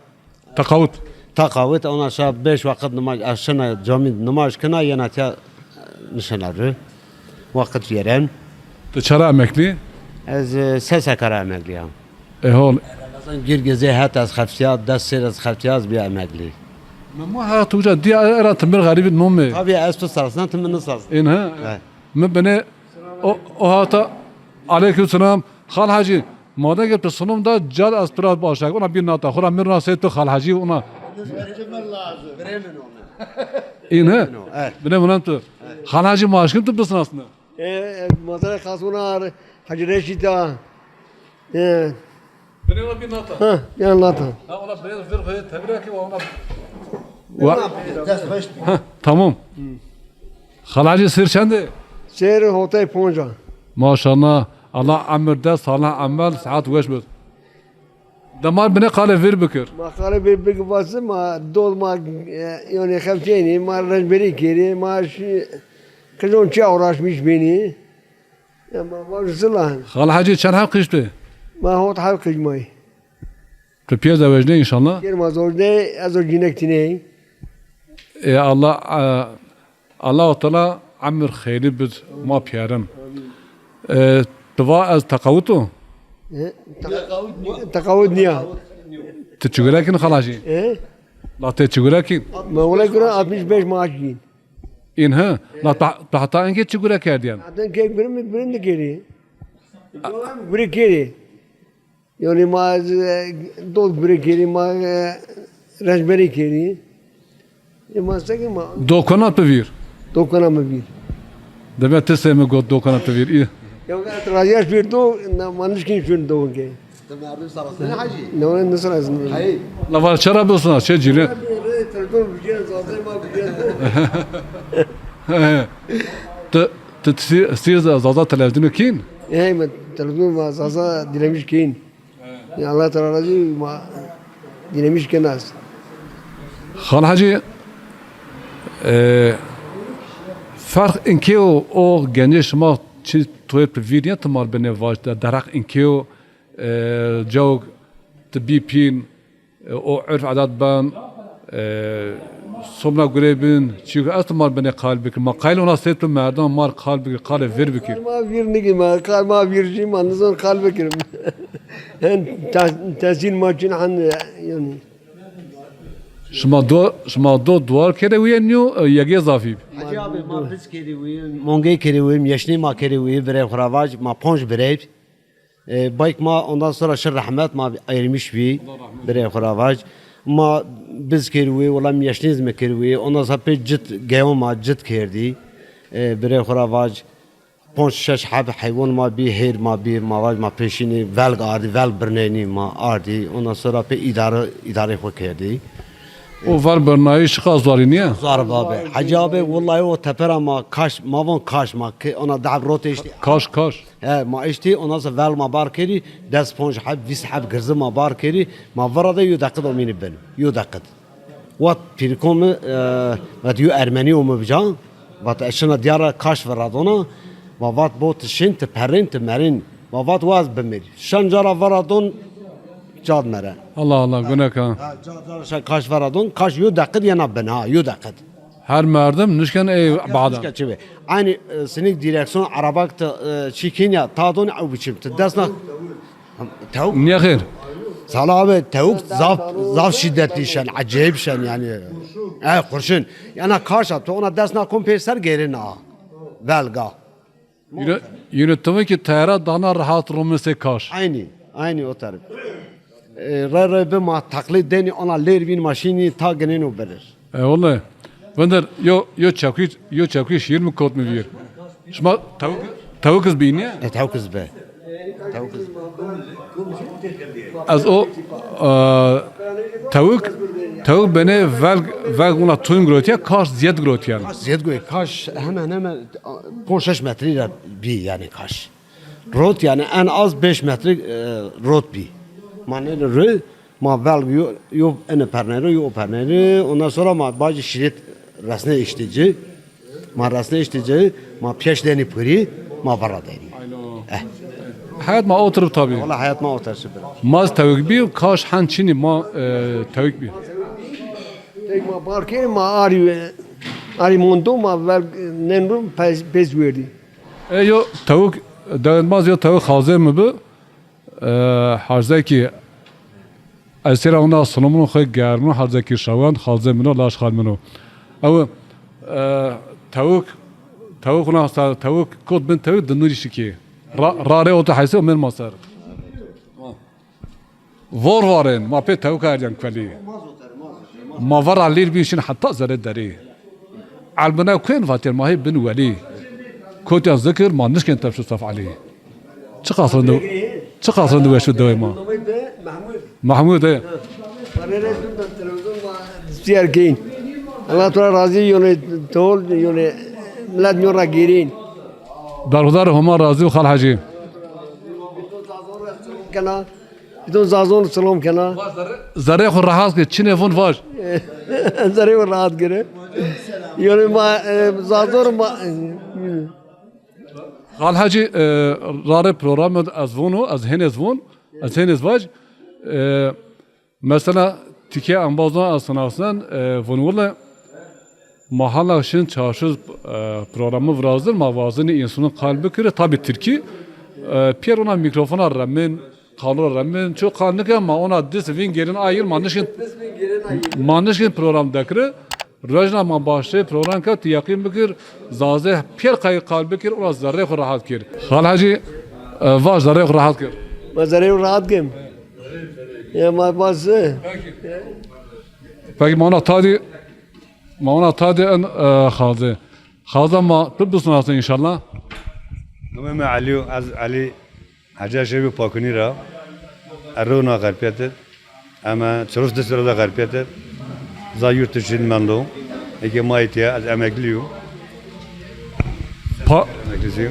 Teqawit. Teqawit, ondan sonra beş vakit nimaj, ez şina camî nimaj kina, yena tiya nişena ri. Vakit vîyeren. Ti çera emeklî? Ez, e, S S K ra emeklî ya. E, hol. Ramazan Girgizê het ez xeftîya, des sêr ez xeftîya ez bîya emeklî. Mi ma hata uca dîya era ti mi rê xerîbî nomê. Tabii ez tu sazna, ti mi nisaz. În ha? He. Mi binê o, o hata, aleyküm selam. Xal Hacî, madem ki tu sunum da, cal ez tu ra başlak. Ona bir nata, xura mir nasê tu Xal Hacî ona. În ha? He. Binê minan tu. Xal Hacî ma aşkın tu bisnasne. E, e, mazara Qasona, Hacı Reşit a. E. Binê ona bir nata. Ha, bir nata. Ha, ona biraz bir koyu tebrik ki ona. Wa- Ha, tamam. Xal Hacî sir çende? Sir hotay ponca. Maşallah. Allah emir de, salih emel, saat weş bid. De ma binê qalê vîr bikir. Ma qalê vîr bikir vasi ma dol ma, e, yanî xeftênî, ma renberî kerî, ma şi, qicon çi uğraşmış bînî. Ya ma vaj zilan. Xal Hacî çend heb qij tu? Ma hot heb qij may. Tu pîyer zewecnê înşallah? Pîyer ma zewecnê, ez o cînek tîney. E, Allah, e, Allahu Teala emir xeyrî bid ma pîyerin. E, tu va ez teqawit o? E, te-, teqawit nîya. Ti çi gure kîn Xal Hacî? E? La ti çi gure kîn? Ma wele gure altmış beş maaş gîn. În ha? La ta, ta heta inkê çi gure kerdîyen? Heta inkê gure mi gure nikerî. Gure kerî. Yanî ma, e, dol gure kerî, ma, e, renberî kerî. E, ma sekî ma. Do kena tu vîr? Do kena mi vîr. Deme ti se mi got do kena tu vîr. Î. Ya, razîyaş vîr do, na, ma nişkîn şun do ke. Ti merdim sarasın Hacî. Ne var, ne sarasın? Hayır. La var çara bilsin, şey cile. Telefon vijîyen, zazay ma vijîyen. Ti, ti, ti, ti zaza televîzyonu kîn? E, ma televîzyonu ma zaza dinlemiş kîn. Ya Allah Teala razî, ma dinlemiş kîn az. Xal Hacî, e, ferq inkê o, o gencê şima çi toyê pi vîr ya ti mar binê vaj de, derheq inkê o, e, cawk ti bî pîn, e, o urf adat ben, e, somna gure bin, çî ez ti mar binê qayl bikir. Ma qayl ona sê tu merdan mar qayl bikir, qalê vîr bikir. Ma vîr nigî ma, qayl ma vîr jî ma nizon qayl bikirim. Hen te-, tesîr ma çin hen, e, yanî. Şima do, şima do duwar kerê wî yê nîyo, e, yegê zafî? Hacî abi, ma biz kerê wî, mongey kerê wî, yeşnê ma kerê wî, birê xo ra vac, ma ponc birey. E, bayk ma ondan sonra şi rehmet, ma ayrılmış bî, birê xo ra vac. Ma biz kerê wî, wela mi yeşnê zî mi kerê wî, ondan sonra pê cit geyo ma cit kerdî, e, birê xo ra vac. Ponc şeş heb heywan ma bî, hêr ma bî, ma vaj ma pêşînî velg ardî, velg birnenî ma ardî. Ondan sonra pê îdare, îdarê xo kerdî. O velg birnayî şiqas zor î nîye? Zor babe. Hacî abi, wellahî o tepera ma kaş, ma von kaş ma ke, ona dehb rot eştî. Kaş, kaş. He, ma eştî, ondan sonra velg ma bar kerî, des ponc heb, vîst heb girzî ma bar kerî, ma vira de yo deqid omînî bin. Yo deqid. Vat pîriko mi, e, vat yo Ermenî omi bica, vat ez şina diyara kaş viradona, va vat bo ti şin, ti perrên, ti merên, va vat wa ez bimirî. Şen cara viradon, cad mere. Allah Allah, gune ka. Ha, ca, cara şen kaş viradon, kaş yo deqid yena bin ha, yo deqid. Her merdim nişken ey bada. Nişken çi be. Aynı, e, sinik direksiyon arabak ti, e, çi kenya, ta don ew biçim, ti desna Tewk. Nîye xêr? Sala abi, tewk zaf, zaf şîdetli şen, acayip şen yani. E, kurşun. Yana kaşa, to ona dest na kon pê ser gêrê na. Velga. Yine, yine tewkî teyara dana rahat romê sey kaş. Aynı, aynı o tarif. E, re re bi ma taklid deni ona lêr bin maşini ta ginen o berir. E, wele. Vender yo, yo çekî, yo çekî şîr mi kot mi vîr. Şima tewk, tewk iz bî nîye? E, tewk iz be. Tewk iz. Ez o, e, tewk, tewk benê velg, velg wina tun girotiye, kaş ziyed girotiye. Kaş ziyed girotiye. Kaş hemen hemen ponc şeş metre ra bî yani kaş. Rot yani en az beş metre, e, rot bî. Ma nêne rê, ma velg yo, yo ene pernero, yo o pernero. Ondan sonra ma bacî şîret resne îşte ci. Ma resne îşte ci, ma pîyeş denî purî, ma vara denî. Aynen. Eh. Heyet ma oturup tabi. Wala heyet ma oturup. Ma tewk bî, kaş hen çinî ma, e, tewk bî. Tek ma bar kê, ma arî, arî mondo, ma velg nênro pez, pez werdî. E, yo tewk, dewet ma zî yo tewk xalzê mi bi. E, Harzekî, ez sêra wina silomin xo germin, Harzekî şawend, xalzê min o, laş xal min o. Ew, e, tewk, tewk wina sa-, tewk kot bin tewk di nurî şikî. Ra, ra rê oto heyse min ma ser. Vor varên, ma pê tewka eryan kuelî. Ma vera lîr bîn şin heta zerê derî. Elbine kuen vatên ma hê bin welî. Kotyan zikir ma nişkên tepşu saf Elî. Çiqas rind, çiqas rind weş bi dewê ma. Mahmud e. Siyar keyin. Allah tu ra razî, yone tol, yone millet yon ra gêrîn. Berxudar Homa razî û Xal Hecî. Kena. Bidon Zazon silom kena. Zerê xo rehat ke, çinê vun vaj. Zerê xo rehat kere. Yone ma, e, Zazon ma. Xal Hecî, e, rarê programı ez vunu, ez henez vun, ez henez vaj. E, mesela tike embazon ez sinasen, e, vun wile. Ma hala şin çarşuz, e, programı virazdin, ma vazdin însanın qal bikire, tabi Tirkî. E, piyer ona mikrofona remin, qalo remin, ço qal nike, ma ona dis vin gerin ayir, ma nişkin, ma nişkin program dekire. Rojna ma başlê program ke, ti yeqîn bikir, zazê piyer qay qal bikir, ona zerrê xo rahat kir. Xal Hacî, e, vaş zerrê xo rahat kir. Ma zerrê xo rahat kim. Ya ma bas. Peki ma ona tadî Ma ona tadê en, e, xalzê. Xalza ma tu bisnasin înşallah. Nomê mi Elî yo, ez Elî Hecî Eşrefî Pakunî ra. Ez rewna Xerpêt id. Eme çiroş di sere de Xerpêt id. Za yurt dışın mendo. Eke ma îtya, ez emeklî yo. Pa-, Emeklî yo.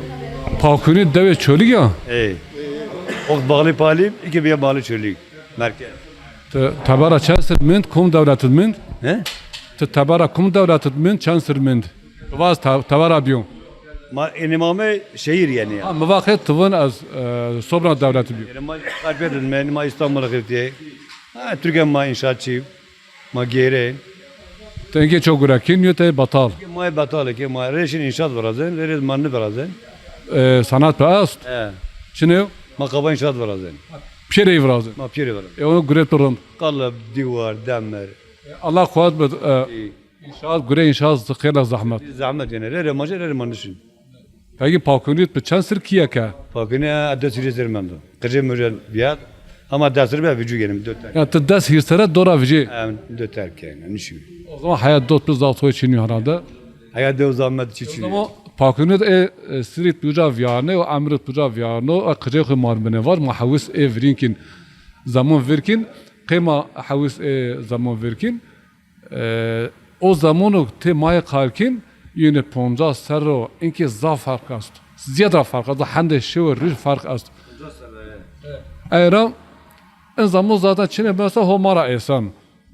Pakunî dewê Çolîg ya? Ey. Oxt bağlı Palî, eke biya bağlı Çolîg. Merkez. Ti tebera çend sir mind, kom dewlet id mind? He? Ti tebera kom dewlet id mind, çend sir mind? Vaz te-, tebera biyo. Ma, ênê ma me şehir yani ya. Ha, mi va qe ti vun ez, e, sobra dewlet id biyo. Yani ma Xerpêt id me, ma İstanbul xirtiye. Ha, Türkiye ma inşaatçı, ma gêrên. Ti enge çok gure kî nîyo te betal. Ma betal ke ma rêşin inşaat virazen, rêşin ma nivirazen. E, sanat pe est? He. Çinê yo? Ma qaba inşaat virazen. Piyerê virazen. Ma piyerê virazen. E, onu gure tu rind. Qalib, dîwar, demir. Allah quwet bid. E, înşaat gure, înşaat xêla zehmet. Zehmet yanî. Rê rê ma jê, rê rê ma nişin. Peki pakunît bi çend sir kîye ke? Pakunî, e, des sirî ser mendo. Qicê mi rê vîyad. Ama des sir be vîcû genim, do terk. Ya ti des hîrsere dora vîcî. Em, do terk yanî, nişî. O zaman heyat dot bi zaf toy çinî herhalde. Heyat dew zahmet çi çi. Ama pakunît e, e, sirît buca vîyarne, o emrit buca vîyarno, e, qicê xu mar bine var, ma hewis e virîn kîn, zaman vir kîn, qey ma hewis e zaman vir kîn. E, o zamano tê maye qal kîn, yine poncas serro, inkî zaf ferq est. Ziyada ferq est, hende şew rij ferq est. Ey ra, in zaman zaten çine mesela ho ma ra êsan.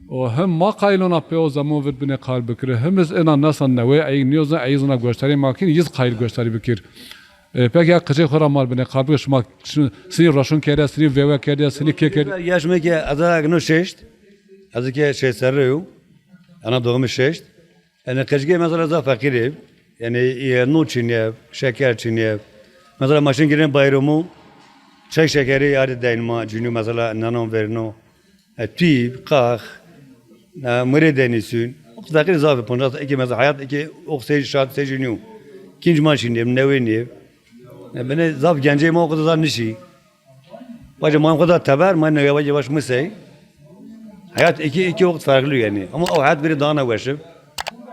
O hem ma qayîl ona pê o zaman vir binê qal bikirî, hem iz ena nesa newey ey nîyozin, ey zina goştarî ma kîn, yiz qayîl goştarî bikir. E, peki ya qicê xo ra mar binê qal bikir, şima, şima sinî roşun kerdiya, sinî vewe kerdiya, sinî kê kerdiya? Yaş mi ke ez a gino şeşt, ez ke şeşt serre yo. Ana doğumu şeşt. Yanî qicikê mesela zaf feqîr ê. Yanî, e, no çinîye, şeker çinîye. Mesela ma şin girên bayramû, çay şekerî arê deyn ma, cûnî mesela nanan verno. E, tîb, qax, e, mirê denîsûn. O feqîr zaf ê, poncas, eke mesela heyat, eke ox sey şat, sey jûnî. Kînc ma şinîye, newê nîye. E, bine zaf gencê ma o kadar zaf nişî. Bacê ma xo da teber, ma nege bacê baş misey. Heyat iki, iki waqt farklı yanî. Ama o heyat biri daha ne weşib.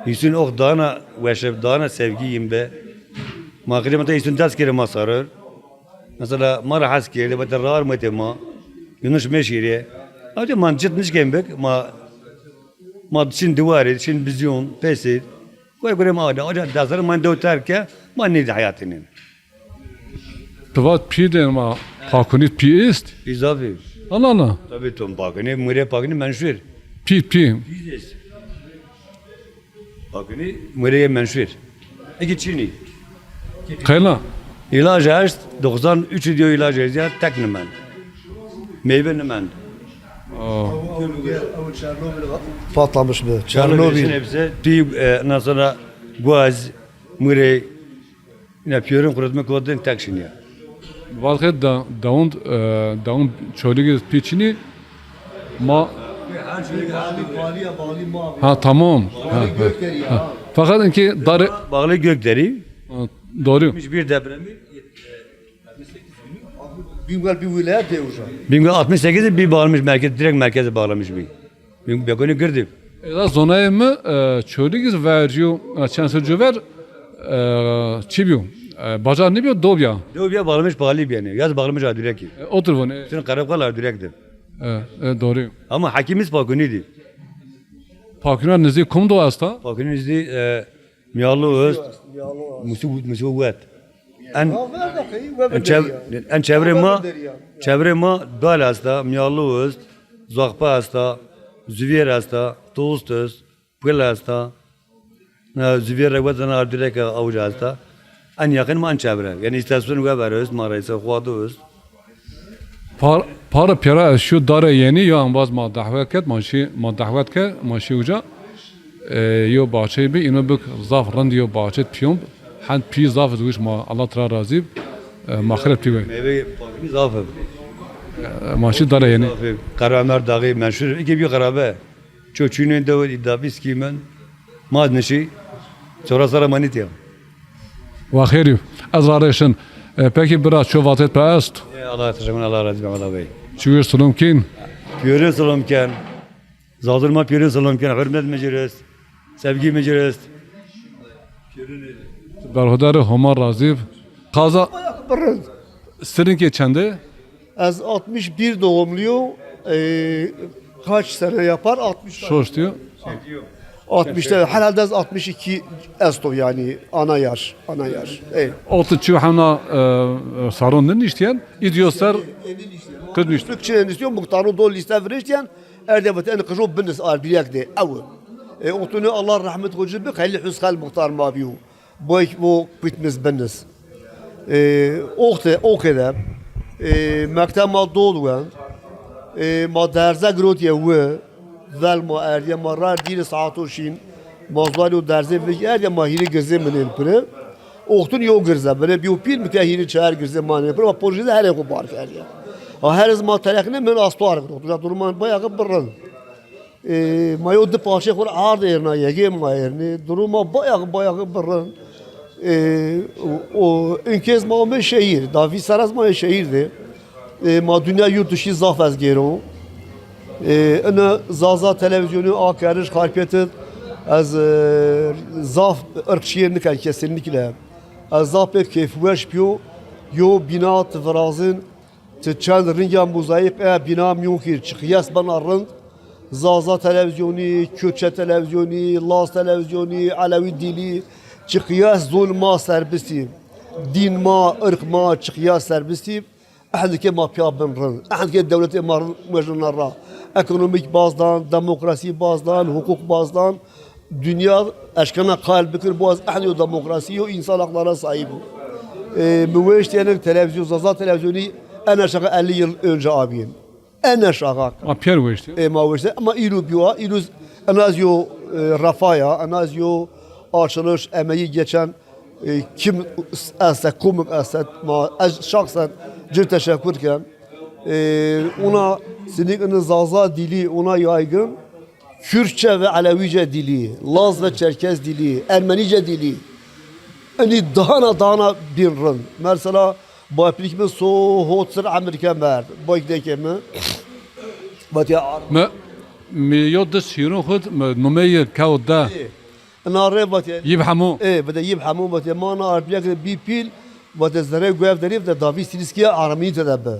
Hüsnü o daha ne weşib, daha ne sevgi yim be. Ma qirê ma ta hüsnü dest kere ma sarır. Mesela ma ra hes kerde, bete rar mete ma. Yunus meşire. Ama ma cit nişken bik, ma, ma çin divarê, çin bizyon, pesê. Goy gurê ma, aca, aca dezir ma dew terke, ma nêdî heyatî nîn. Ti vat pî dên ma, pakunî pî est? Pî zaf ê. Ana ana. Tabii tom pakunî, mure pakunî menşur. Pî, pî. Pî est. Pakunî mureye menşur. Eki çinî. Qeyna? İlaç est, doksan üç diyor ilaç est ya, tek nimend. Meyve nimend. Aa. Patlamış mı? Çernobil. Çernobil. Hepsi, tüy, e, ondan sonra guaz, murey, yine piyorin kurutma kodun tek şinya. Valxê da, daund, e, daund Çolîg pî çinî ma. Ha, tamam. Ha, ha, ha. Fakat inki darê. Bağlı Gökdere. Ha, doğru. Yetmiş bir depremi. Bingöl bir vilayet de hocam. Bingöl altmış sekiz bir bağlamış merkez, direkt merkeze bağlamış bir. Bingöl Bekonî girdi. Eda zonayê mi, e, Çolîg iz verciyo, e, çend sir cuver, e, çi biyo? E, bacar nêbiyo, do biya. Do biya bağlamış pahalî biyeni. Yaz bağlamış Ardürek. E, otur vone. Şimdi Karabukal Ardürek de. E, e, doğru. Ama hakimiz Pakunî di. Pakunî nizî kum do esta? Pakunî nizî, e, Mîyalu Ost, Musu, Musu Wet. En, en çev-, en çevrê ma, çevrê ma Dal esta, Mîyalu Ost, Zoxpa esta, Zuvîyer esta, Tost est, Pil esta. Na Zuvîyer re wet zana Ardurek awca esta. En yakın ma en çevre. Yani istasyon we ver est, ma reyse Xuado est. Par-, para pêra ez şîyo dare yenî, yo embaz ma dehwet kerd, ma şî, ma dehwet kerd, ma şî uca. E, yo bahçeyî bi, îno bik zaf rind yo bahçe pîyon. Hend pî zaf iz wiş ma, Allah tira razî bi. E, ma xireb pî we. Meyve pakî zaf ib. E, ma şî dare yenî. Zaf ib. Qeramer daxî menşur ib. Îkî bî qerabe. Ço çûnên dewe îda bîst kîmen. Ma nişî. Çora sara ma nîtîya. Wa xêr û. Ez ra rêşin. E, peki bira, ço vatêt pe est? E, Allah teşekkür, Allah razî be, Allah bey. Çiwir silom kîn? Pîyorê silom ken. Zadur ma pîyorê silom ken. Hürmet mi cir est. Sevgi mi cir est. Berxudar, Homa razî b. Qaza. Birrind. Sirinkê çende? Ez altmış bir doğumluyum. Ee, kaç sene yapar? Altmış. Şoş diyor. Altmışta, herhalde ez altmış iki esto yani, ana yaş, ana yaş. Ey. Otu çi hemna, e, saron ne niştiyen? İdiyo ser kız niştiyen. Türkçe niştiyor, muhtarın dol liste viriştiyen, erde veten kıjo binis Ardürek de, ew. E, otunu Allah rahmet hocam bi, Halil Hüskal muhtar ma biyo. Boy bo pitmis benis. E, oxte, oxede, e, mekteb ma dol wen, e, ma derze girotiye wi, vel ma erdiye, ma rar dîri saato şîn, ma zuanî o derze vig erdiye, ma hîrê girzê minên pire. Oxtun yo girze, bire biyo pîl mi ke hîrê çar girzê ma nên pire, ma pojî de herê xo bar kerdiye. Ha her iz ma terexine min astuar girotu, ja duruman bayağı birrin. E, ma yo di parçe xur ard erna, yegê ma erni. Duruma bayağı bayağı birrin. E, o, o, inkez ma ome şehir. Da vîst serres ma şehir de. E, ma dünya yurt dışı zaf ez gêro. E, ina Zaza televizyonu a keriş Xarpêt id ez, e, zaf ırkçı niken kesinlikle. Ez zaf pê keyfweş biyo. Yo bina ti virazin, ti çend ringa mozaîk e bina miyonki çıkıyas bana rind. Zaza televizyonu, Kürtçe televizyonu, Laz televizyonu, Alewi dili çıkıyas zon ma serbistî. Din ma, ırk ma çıkıyas serbistî. Ehndike ma piya bin rind. Ehndike dewletê ma rind mejnina ra. Ekonomik bazdan, demokrasi bazdan, hukuk bazdan. Dünya eşkena qayil bikir, bu ez ehn yo demokrasi, yo insan haklara sahip o. E, mi weşt yani televizyon, Zaza televizyonu en aşağı elli yıl önce abiyin. En aşağı. Ma piyer weşti. E, ma weşti. Ama ilu biwa, ilu en az yo, e, refaya, en az yo açılış, emeği geçen, e, kim ese, komik ese, ma, ez şahsen cir teşekkür ken. E, ona sinik ini Zaza dili, ona yaygın. Kürtçe ve Alevice dili, Laz ve Çerkez dili, Ermenice dili. Ini dahana dahana bin rind. Mesela, baplik mi so hot sir Amerika merd. Bak deke mi. Vatya Ar- Mi, mi yo di şîrûn xud, mi numeyê kew de. Ina re vatya. Yib hemû. E, bide yib hemû vatya. Mana ardiyak bi pîl, vatya zere guev derî, vatya davi siliskiya aramî te de bi.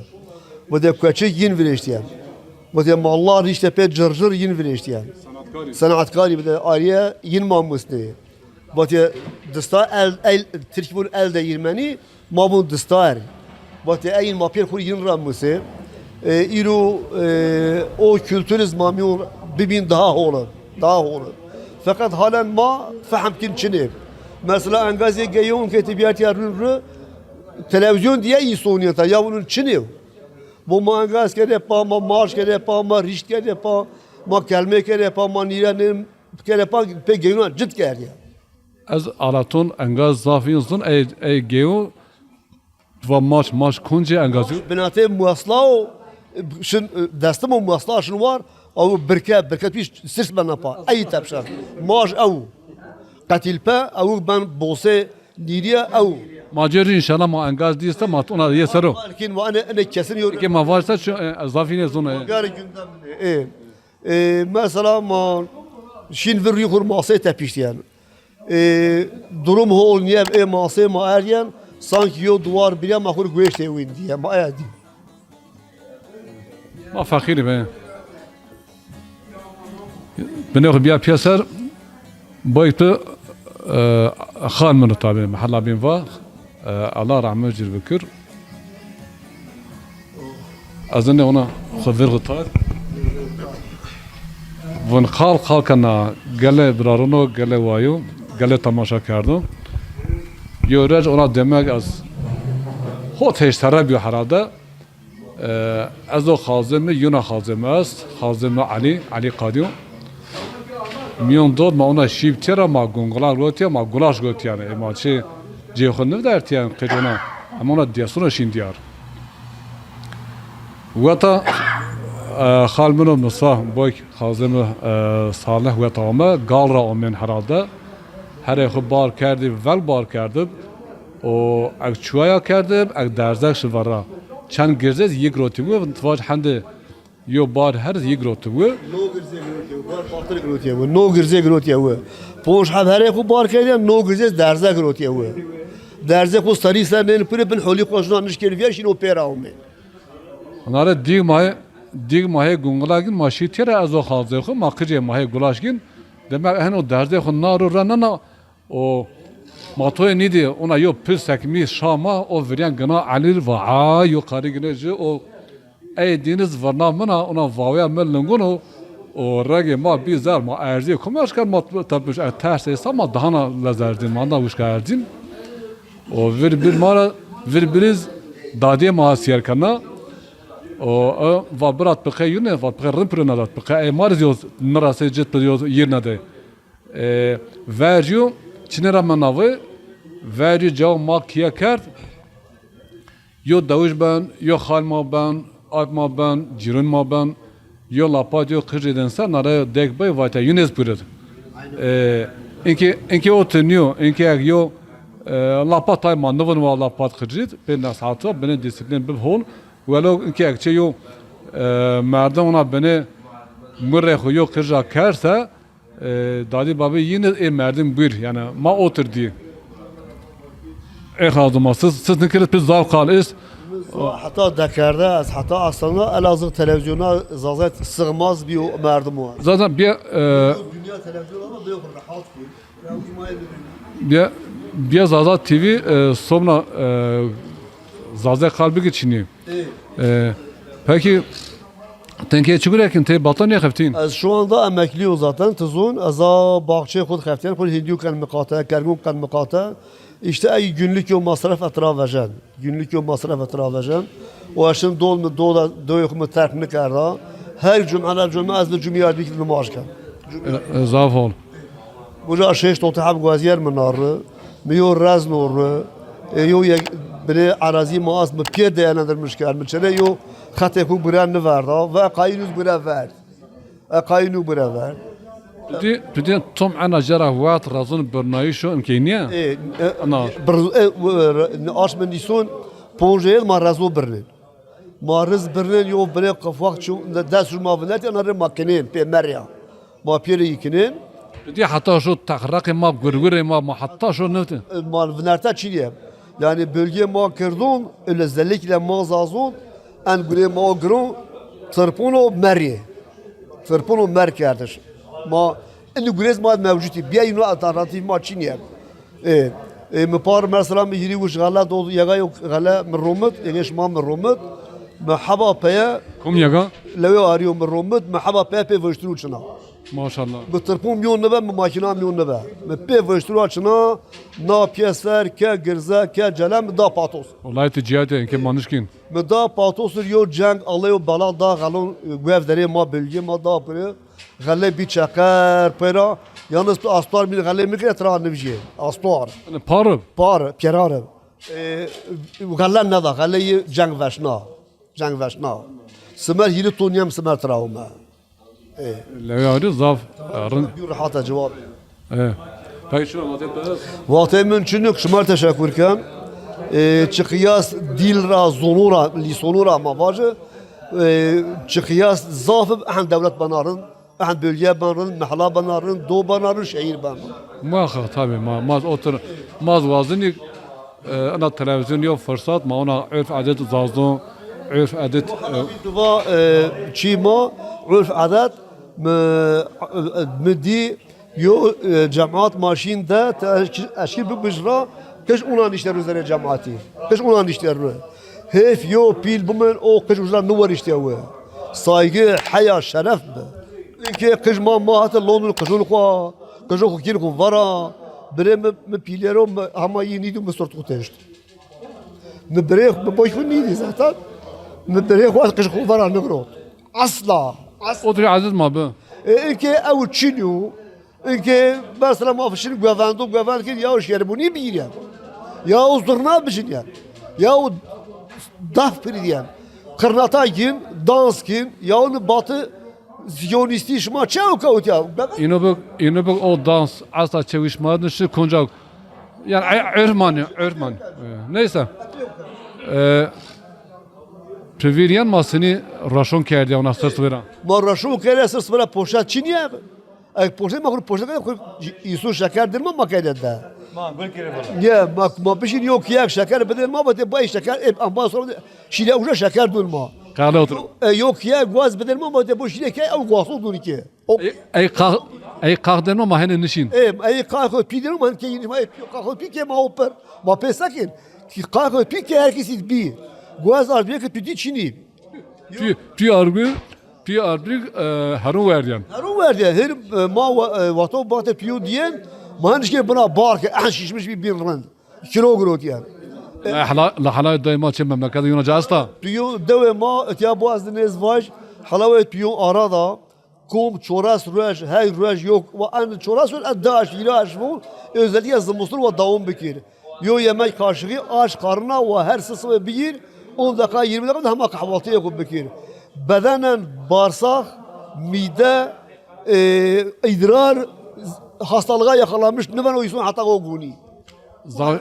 Vatya kueçik yin virêştiyen. Vatya mallar işte pe cırcır yin virêştiyen. Sanatkarî. Sanatkarî bide ariye yin mamusni. Vatê dista el, el, Tirk vun el de yirmenî, ma vun distar. Vatê eyin ma pêr xur yin ra musê. E, îro, e, o kültür iz ma miyon bibîn daha hol ib, daha hol ib. Feqet halen ma fehm kin çinê. Mesela engazê geyon ke ti biyartiya run ru, televizyon diye îsoniyeta, ya vunun çinê. Bu ma engaz kere pa, ma marş kere pa, ma rişt kere pa, ma kelme kere pa, ma nîrenim kere pa, pê geyuna cit kerdîye. Ez alaton engaz zaf yin zun, ey, ey geyo va maç, maç koncê engazî. Binatê muesla o, şin, destimo muesla şin war, ew birke, birke pîş sirs bena pa. Ey tepşer. Maç ew. Qetîl pe, ew ben bosê nîrîye ew. Ma cêr înşallah ma engaz dîste, ma ona yê sero. Lakin va ene, ene kesin yor. Ke ma varsa şu, e, zaf yine zun, e. Gari gündem, e. E, mesela ma şîn vir rî xur masê tepiştiyen. E, durum hol niye, e, masê ma eryen, sanki yo duvar bile ma xur gueştê win diye, ma aya di. Ma feqîrî be. Binê xu biya piyeser, boy tu, e, xal min tabî, mehella bîn va, e, Allah rahmet cir bikir. Ez ene ona xu vir xitar. Vun qal qal kena, gele birarino, gele wayo, gele temaşa kerdo. Yo rec ona demek ez hot heşt serre biyo herhalde. E, ez o xalzê mi, yuna xalzê mi est, xalzê mi Elî, Elî Qadîyo. Miyon dod ma ona şîb têra ma gungula gotiya, ma gulaş gotiyan. E, ma çi cê xu nivdertiyan qêc ona. Ama ona diyasuna şîn diyar. Weta, e, xal mino Musa, boy xalzê mi, e, Salih weta ome, gal ra omen herhalde. Herê xu bar kerdî, vel bar kerdib. O eg çuwaya kerdib, eg derzek şi verra. Çend girzez yik rotî wi, tivac hende yo bar her yik rotî wi. No girzê girotiye wi, bar patir girotiye wi, no girzê girotiye wi. Ponc heb herê xu bar kerdî, no girzez derzek girotiye wi. Derzek xu sarî ser nên pire bin holî xu juna nişkên vîyer şîn o pêra omê. Nare dîg mahê, dîg mahê gungula gin ma şî têra ez o xalzê xu, ma qicê mahê gulaş gin. Demek heno derzê xu naro ra nana, o matoyê nîdî, ona yo pil sekmî şama, o viryan gina Elî va, a, yo qarî gine ci, o ey dîniz virna mina, ona vawya mi lingun o, o regê ma bî zer, ma erzî kumaş kerd, ma tepmiş, e, ters êsa ma dahana lez erzîn, ma da wişka erzîn. O vir bir ma ra, vir biriz dadê ma siyer kena. O, e, va birat piqe yune, va piqe rin pirina dat, piqe ey mariz yo nirasê cit pir yo yirna de. E, vercîyo çinê ra mena vi, vercî caw ma kiye kerd, yo dewij ben, yo xal ma ben, ak ma ben, cîrûn ma ben, Yo lapat yo qijî din ser, nare dek bay vate Yunus burid. E, inki, inki o tiniyo, inki ek yo, e, lapat tay ma nivin wa lapat qijîd, pê nesihat wa, bine disiplin bib hol. Welo inki ek çe yo, e, merdim ona bine murre xo yo qija kerse, e, dadî babî yine ê merdim buyr, yani ma otir dî. Ê xazima, siz, siz nikiriz pê zaf qal ist. Heta dekerde, ez heta aslında Elazığ televizyona Zaza sığmaz bir merdim var. Zaten bir, e, Dünya televizyonu ama böyle rahat bir. Ya, bir, bir Zaza T V, e, somna, e, Zaza kalbi geçiniyor. Evet. E, peki, tenkê çi gurekin, tê batan ya xeftîn? Ez şu anda emekliyim zaten, tizon. Ez a baxçeyê xo de xeftîyen, xo hindîyo ken miqate, kergon ken miqate. İşte ey günlük yo masraf etra vejen. Günlük yo masraf etra vejen. O eşin dol mi, do da, doyê xo mi terk nikerda. Her cum'e, her cum'e ez li cum'e yardî nimaj ken. E, e, zaf hol. Uca şeş totî heb gueziyer mi narri. Mi yo rezno ri. E, yo yek binê erazî ma ast mi pê değerlendirmiş kerd. Mi çene yo xetê xo bire niverda. Ve qayîn yüz bire verd. E, qayîn yüz bire verd. Tu dî, tu dî tom ena jera wext rezon birnayîşo imkênîye? E, e, Ana. Bir, e, e, aşme nîson ponc êd ma rezo birnên. Ma riz birnên yo binê qifwaq çu, des rû ma vinertî, ana rê ma kinên, pê merya. Ma pê rê yî kinên. Dî heta şo teqreqê ma, gurgurê ma, ma heta şo niftin. Ma vinerte çînîye. Yani bölge ma kirdon, özellikle ma zazon, en gurê ma o giron, tirpon o merî. Tirpon o mer kerdiş. Ma ini gurêz ma mewcutî. Biya yino alternatif ma çînîye. E, e, mi par mesela mi hîrî wişt xele do, yega yo xele mi romit, yegê şima mi romit. Mi heba peye Kom yega? Lewê arîyo mi romit, mi heba peye pê viştirû çina. Maşallah. Mi tirpûn mîyon nibe, mi makîna mîyon nibe. Mi pê viştirû çina, na pîyeser, ke girze, ke cele, mi da patos. Wellahî ti cîyatê, enke ma nişkîn. Mi da patosir yo ceng, Alleyo bela da xelon, guev derê ma, bölgê ma da pire. Xele bî çeqer peyra, yalnız tu astar mîn xele mi kire tira nivjê. Astar. Yanî par ib? Par, pîyerar ib. E, xele neda, xele yê ceng veşna. Ceng veşna. Simer hîrî ton yem simer tira ome. E. Lewê arî zaf, e, rind. Bî rehat e cewab. E. Peki şuna vatê perez? Vatê min çinuk, şima teşekkür ken. E, çi qiyas dîl ra, zonu ra, lîsonu ra ma vaje. E, çi qiyas zaf ib, ehn dewlet bena rind. Ehn bölge ben rind, mehla bena rind, do bena rind, şehîr ben rind. Muhakkak tabii, ma, ma otur, ma wazinî, e, ena televîzyon yo fırsat, ma ona urf adet zazon, urf adet, e, Diva, e, çî ma, urf adet, mi, mi dî, yo, e, cemaat maşîn de, te eşkî, eşkî bibij ra, kış ona nişte ru zerê cemaatî. Kış ona nişte ru. Hêf yo pîl bimin, o qij uca niweriştiye wi. Saygı, heya, şeref bi. Inke qij ma, ma hete London qijun xwu, qijun xwu kîn xwu vera. Birê mi, mi pîlero, mi hema yî nîdî, mi sort xwu teşt. Mi birê, mi boy xwu nîdî zaten. Mi birê xwu qij xwu vera nigirot. Asla. Asla. O tira aziz ma bi. E, inke ew çin yo. Inke mesela ma fişin guevendo, guevend kên ya şerbunî bîrîyen. Ya o zurna bijînyen. Ya o daf pirîyen. Qirnata gin, dans gin, ya o batı Ziyonîstî şima çew kewtya. Îno bik, îno bik o dans esta çewîş ma din şi konca. Yani, e, urf manî, urf manî. E, neyse. E, tu vîryen ma sinî raşon kerdî ona sir sibêra. Ma raşon kerdî sir sibêra poşet çinîye. Ey poşet ma xur poşet kay, xur îsû şeker dir ma, ma kay de de. Ma gul kire bala. Ye, ma, ma bişin yo kiyek şeker bidin ma, bate bay şeker, e, amba sonra şile uca şeker dun ma. Kale otur. E, yo kiyek guaz bidin ma, bate bu şile kay, ew guaso dun ki. O Ey, ey kah, ey kah den ma, ma hene nişin. E, ey kah xo pî den ma, ke yini ma, ey kah xo pî ke ma oper. Ma pesakin. Ki kah xo pî ke herkes bi. Guaz arzuye ki tu di çini. Tu, tu argu, tu argu, e, herun werdiyen. Herun werdiyen. Her, e, ma wa-, e, vato bate piyo diyen, ma nişke buna bar ke, ah, şişmiş bir, bir rind. Kilo grot yani. La hala, la hala dayma çe memlekete yuna casta. Piyo dewe ma, etiya bu az nez vaj, halawe piyo arada, kom çoras ruej, hey ruej yok, wa en çoras ruej, en daş, ilaş bu, özellikle zimustur wa dawam bikir. Yo yemek kaşığı aç karnına ve her sısıvı bir, on dakika, yirmi dakika da hema kahvaltıya koy bikir. Bedenen, bağırsak, mide, e, idrar hastalığa yakalanmış, nıven o insan hatta o günü. Za-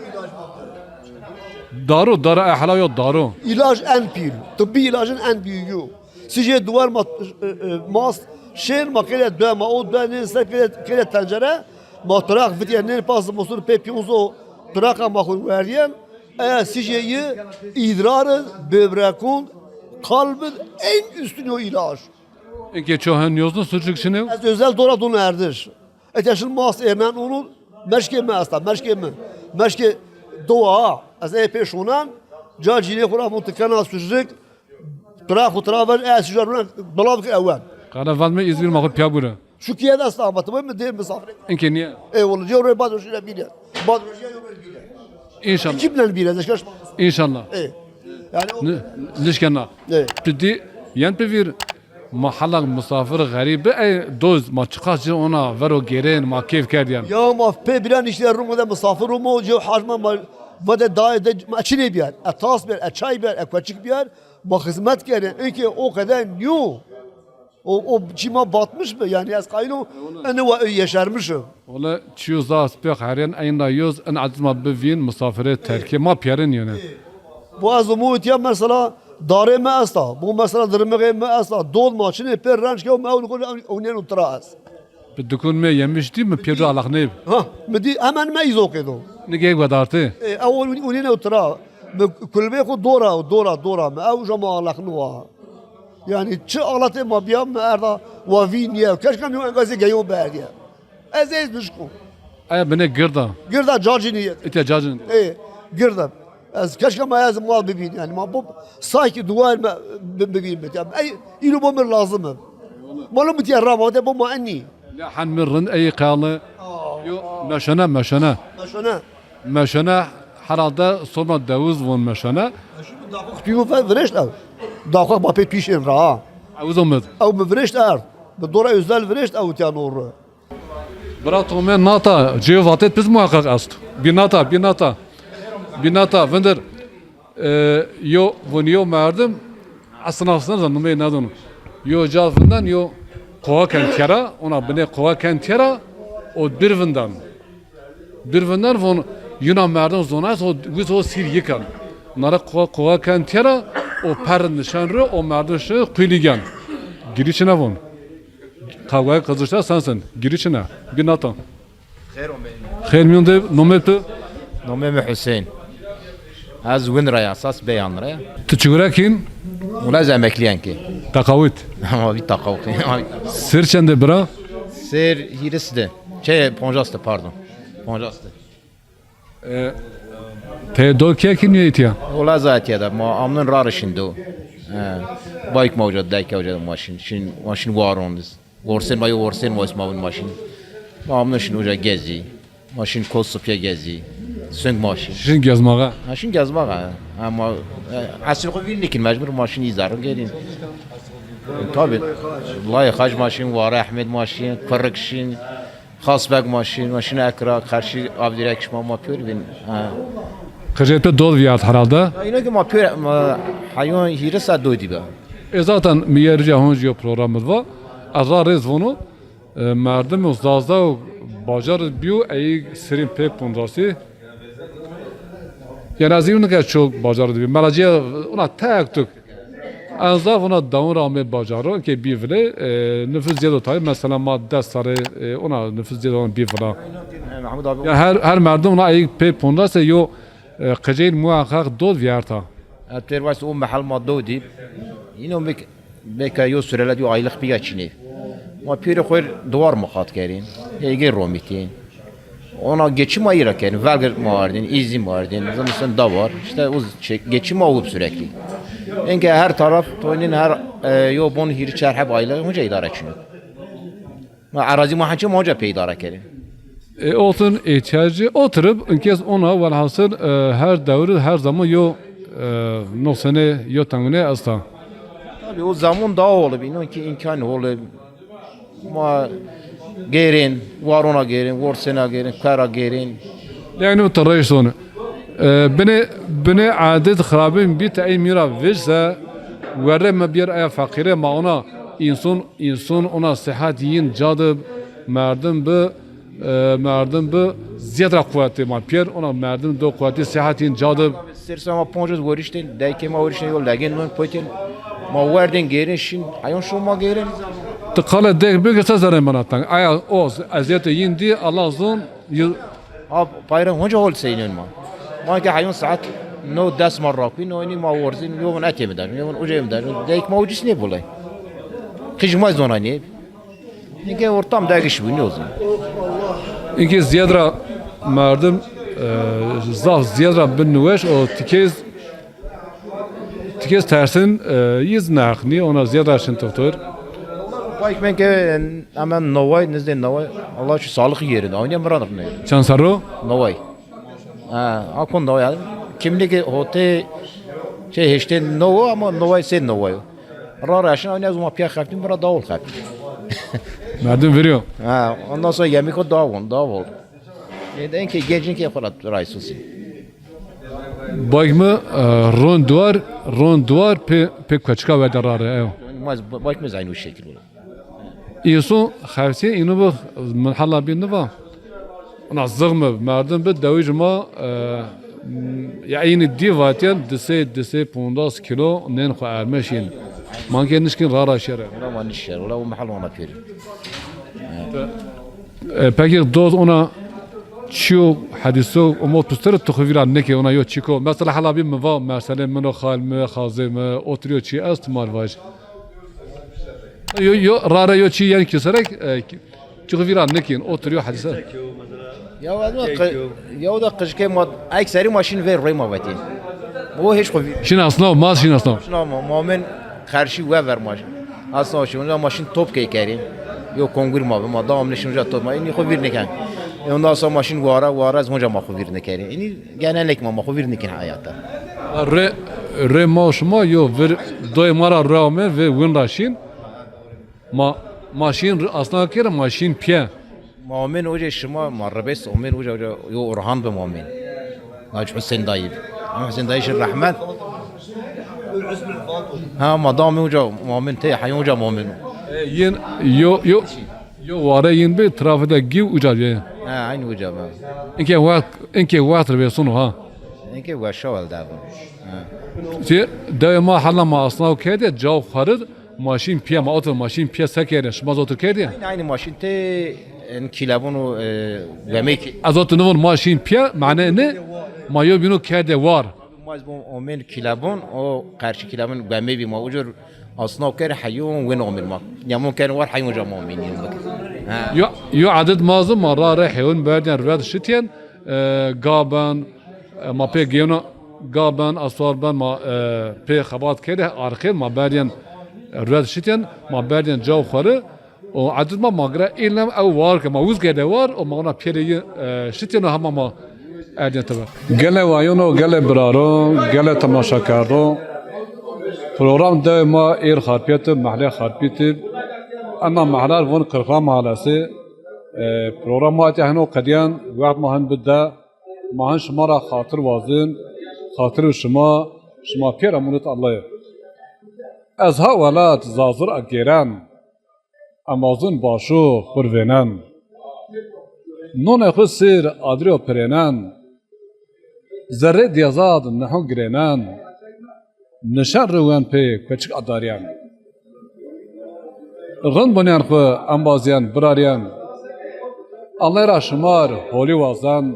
Daru, daru ehla yo daru. İlaç en pîr, tıbbi ilacın en büyüğü. Sicê duvar ma, e, e, mast, şên ma kere dua ma, o dua nê se kere, kere tencere, ma tıraq vitiye nê pas mosur pe piyonzo tıraq ma xur verdiyen. Eya sicê yi idrarın, böbrekun, kalbin en üstün o ilaç. Eke ço hen yozun sucuk çine? Ez özel dora donu erdiş. Ete şin mas ernen onu meşke mi asta, meşke mi. Meşke doğa, ez epey şonan, ca cine xura montikana sucuk, tra xu tra ver, e sucuk runa belav ki ewen. Kana van mi İzmir ma xu piya bure. Şu kiye de asta ama, tamam mı? Değil misafir. Enke niye? Eyvallah, diyor, bad hoşuna bile. Bad hoşuna yok bile. İnşallah. Kimle bile, deşkaş? İnşallah. E. Yani o Ne, nişkena. Evet. Pidi, yen pivir, ma halak misafir garibi, ey doz, ma çıkar cin ona, vero geren, ma keyf kerdiyen. Ya ma pe bilen işte Rum'da misafir Rum'u, cev hacma ma, vade daye de, ma çine biyer, e tas biyer, e çay biyer, e koçik biyer, ma hizmet kerdiyen. Enke o kadar niyo. O, o çima batmış mı? Yani ez qaylo, ene wa yeşermişim. Ola çiyo zas pek heren eyna yoz en aziz ma bivin misafire terke ma piyerin yani. Bu ez umut ya mesela dare mi esta. Bu mesela dırmığı mi esta. Dol ma çine per ranç ke o mevlu kol o nenu tras. Bir dükün mi yemiş değil mi? Piyecu alak ne? Ha, mi di hemen me izo kedo. Ne geyik vedartı? E, o nenu tra. Mi kulbe ko dora, dora, dora. Mi ev jama alak nuwa. Yani çi alatê ma biya mi erda wa vînîye. Keşke mi engazê geyo berdiye. Ez ez nişko. Aya bine girda. Girda cacî nîye. Îtya cacî nîye. Ê, girda. Ez keşke ma ez mal bibîn yani. Ma bu sanki duvar me bi- bibîn bit. Yani, ey, îlo bu mir lazım. Malum bitiye rama de bu ma enî. Ya han mi rind ey qali. Yo, meşene, meşene. Meşene. Meşene herhalde sonra dewiz von meşene. Daxwa xutî fe virêşt ew. Daxwa bapê pîşên ra. Ewiz omid. Ew mi virêşt erd. Mi dora özel virêşt ew tiyan orru. Bira Tome nata, cêyo vatet piz muhakkak est. Binata, binata. Binata, vindir. E, yo, vun yo merdim, esnaf sınırda numeyi nedonu. Yo ca vindan yo kowa ken tiyara, ona bine kowa ken tiyara, o bir vindan. Bir vindan von yuna merdim zona, o wit o sir yikan. Nara kowa, kowa ken tiyara, o per nişan ro, o merdim şu kuyligen. Girişine von. Kavgayı kızışta sensin. Girişine. Binata. Xêr omeyî. Xêr mîyon de, nomê tu? Nomê mi Huseyîn. Ez win ra ya, sas beyan ra ya. Tu çi gure kîn? Wila ez emeklîyen kî. Teqawit. Ama bir teqawit. Sir çende bira? Sir hîris de. Şey, poncas de, pardon. Poncas de. E, te do ke kî nîyetiya? Wila ez etiya de, ma amnin rarişin do. He. Bayk ma uca, dayka uca maşin. Şin, maşin waron. Orsên ma yo orsên ma ismavin maşin. Ma amno şin uca gezî. Maşin kol sipya gezî. Sung maşin. Şin gezmağa. Ha şin gezmağa. Ama e, esil xo vîn nikin mecbur maşin îzarın gelin. E, tabi. Lay Hac maşin, Ware Ahmet maşin, Kırık şin, Hasbek maşin, maşin Ekra, karşı Avdirek şima ma pör bin. Ha. Qicê tu dol viyart herhalde. Ya, îno ki ma pör, ma, hayon hîris a do dî be. E, zaten mi yê rica honc yo programımız var. Ez ra rêz vonu, e, merdim û Zaza û bacar biyo, ey sirîn pê pundasî. Yani ez îno ke çok bacar dibi. Melaciye ona tek tuk. En zaf ona dawun ra amê bacaro ke bî vile, e, nüfus zêdo tabi. Mesela ma des sare, e, ona nüfus zêdo ona bî vila. He, Mahmut abi. Ya her, her merdim ona ey pê pundasî yo, e, qiceyîn muhakkak do viyarta. Eter vas o mehel ma do dî. Yine o mek-, meka yo sürelet yo aylık piya çinê. Ma pîrê xo diwar muqat kerîn. Ege romîtîn. Ona geçim ayıra kerîn. Vergi ma ardîn, izin ma ardîn. Zimistan da var. İşte o çek-, geçim o sürekli. Enke her taraf, toynin her, e, yo bon hîrî çer heb aylık hoca idare çinê. Ma arazi ma haçê ma hoca pê idare kerîn. E, olsun ihtiyacı oturup, inkes ona velhasıl, e, her devri, her zaman yo, e, noksane, yo tengune esta. Tabii o zaman daha olup, inan ki imkan olup, ma gêrên, warona gêrên, worsena gêrên, kara gêrên. Yani o tarayış sonu. E, bine, bine adet xirabin bit ey mira vecse, Werre mi bîyer aya feqîre ma ona înson, înson ona sihet yin ca de merdim bi, e, merdim bi zîyed ra quwetê ma pîyer, ona merdim do quwetê sihet yin ca de. Sêr sema ponc roz weriştên, daykê ma weriştên yo legên non potên, ma werdên gêrên şin, heyon şo ma gêrên. Ti qale dek bigir se zerrê mana teng. Aya o ezîyetê yin dî, Allah zon, yi- Ha, payre honca hol seynên ma. Ma ke heyon saet no des ma rakî, no inî ma worzîn, yo vin etê mi der, yo vin ucê mi der. Dayk ma ucis nê bulay. Qij ma zona nê. Nike ortam dagiş bu, ne olsun. Înke zîyed ra merdim, e, zaf zîyed ra bin niweş o tikêz, tikêz tersin, e, yiz neheq nî, ona zîyed ra şin doktor. Bayk men ke hemen novay, nizdê novay, Allah şu sağlık yerinde. Aynı mıran ne? Çend serro? Novay. Ha, akon novay. Kimlik hotê şey heştê nowo ama novay sê novay. Ra raşin aynı az ma piya xeptin, bira dawul xeptin. Merdim veriyor. Ha, ondan sonra yemek o dawul, dawul. E, de enke gencin ke falan raysusi. Bayk mi, e, ron duar, ron duar pe, pe koçika werde rare, eyo. Maz, bayk mi aynı şekil ola. Îso xefsî înu bi, min hela bî niva. Ona zixmi merdim bi dewij ma, e, ya înî dî vatîyen, disê, disê pondas kîlo nên xwu ermeşîn. Manke nişkîn rara şere. Ola ma nişer, ola o mehel wana pêrin. E, peki doz ona çiyo hediso umut pisteri tu xu vîra neke ona yo çiko. Mesela hela bî mi va, meselê min o, xal mi, xazê mi, otur yo çi est mar vaj. Yo, yo, rare yo çi yen ki serek, e, ki, çi xu vîra nekin, otur yo hadise. Ya, ya da qi-, ya da qijke ma, ekseri ma şin ver roy ma veti. O hiç xu vîr. Şin asnav, ma şin asnav. Şin ama, ma men karşı we ver ma. Asnav şin, ma şin top key kerin. Yo kongur ma, ma da amne şin top ma. Ini xu vîr nekin. E, ondan sonra ma şin wara, wara ez honca ma xu vîr nekerin. Ini genellik ma, ma xu vîr nekin hayata. Re, re ma şima yo vir doy ma ra re ame ve win ra şin. Ma, ma şîn asna kere ma şîn piye. Ma omên oje şima, ma rebes omên oje, oje yo Orhan bi ma omên. Hacı Hüseyin dayı. Ama Hüseyin dayı şi rahmet. Ha, ma da omên oje ma omên te, hayın oje ma omên. E, yin, yo, yo, yo ware yin bi trafide giv uca ye. Ha, aynı oje be. Inke waqt, inke waqt ve sunu ha. Inke weşa wel da bu. Ha. Ti, dewe ma hala ma asna kede, caw xarir. Maşîn piye ma otur, maşîn piye se kerdin? Şima zî otur kerdin? Aynı, aynı maşîn te en kilabun o, e, wemek. Ez otur nivun maşîn piye, mane ne? Ma yo bîno kerde war. Ma ez bu omen kilabun, o karşı kilabun weme bi ma ucur asna ker hayun wen omen ma. Yamun ker war hayun cam omen yum bak. Ha. Yo, yo adet ma zî ma ra re heyun berdin red şityen, e, gaben, E, ma pê gêno ga ben, aswar ben, ma, e, pê xebat kerdê, arxê ma berdên, e, ruet şitên, ma berdên caw xwu rê, o edit ma, ma gire îlem ew war ke, ma wiz kerdê war, o ma ona pêrê yi, e, şitên o hema ma erdên tebe. Gele wayino, gele biraro, gele temaşakerdo. Program dew ma êr Xarpêt ib, mehlê Xarpêt ib. Ema mehlar vun Qirxan Mahallesi. E, program ma etya heno qedîyen, wext ma hin bi de. Ma hin şima ra xatir wazin, xatir û şima, şima pêra munit Allahî. Ez ha welat Zazir a gêren, emazin başo xur vênen. Nonê xu sêr adrîyo pirênen, zerrê dêzad niho girênen, nişen riwen pê kueçik adarîyen. Rind bunên xwu embazîyen, birarîyen. Ellay ra şimar holî wazen.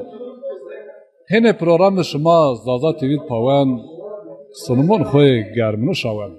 Hênê programê şima Zaza T V pawen, sinimon xwu germin û şawen.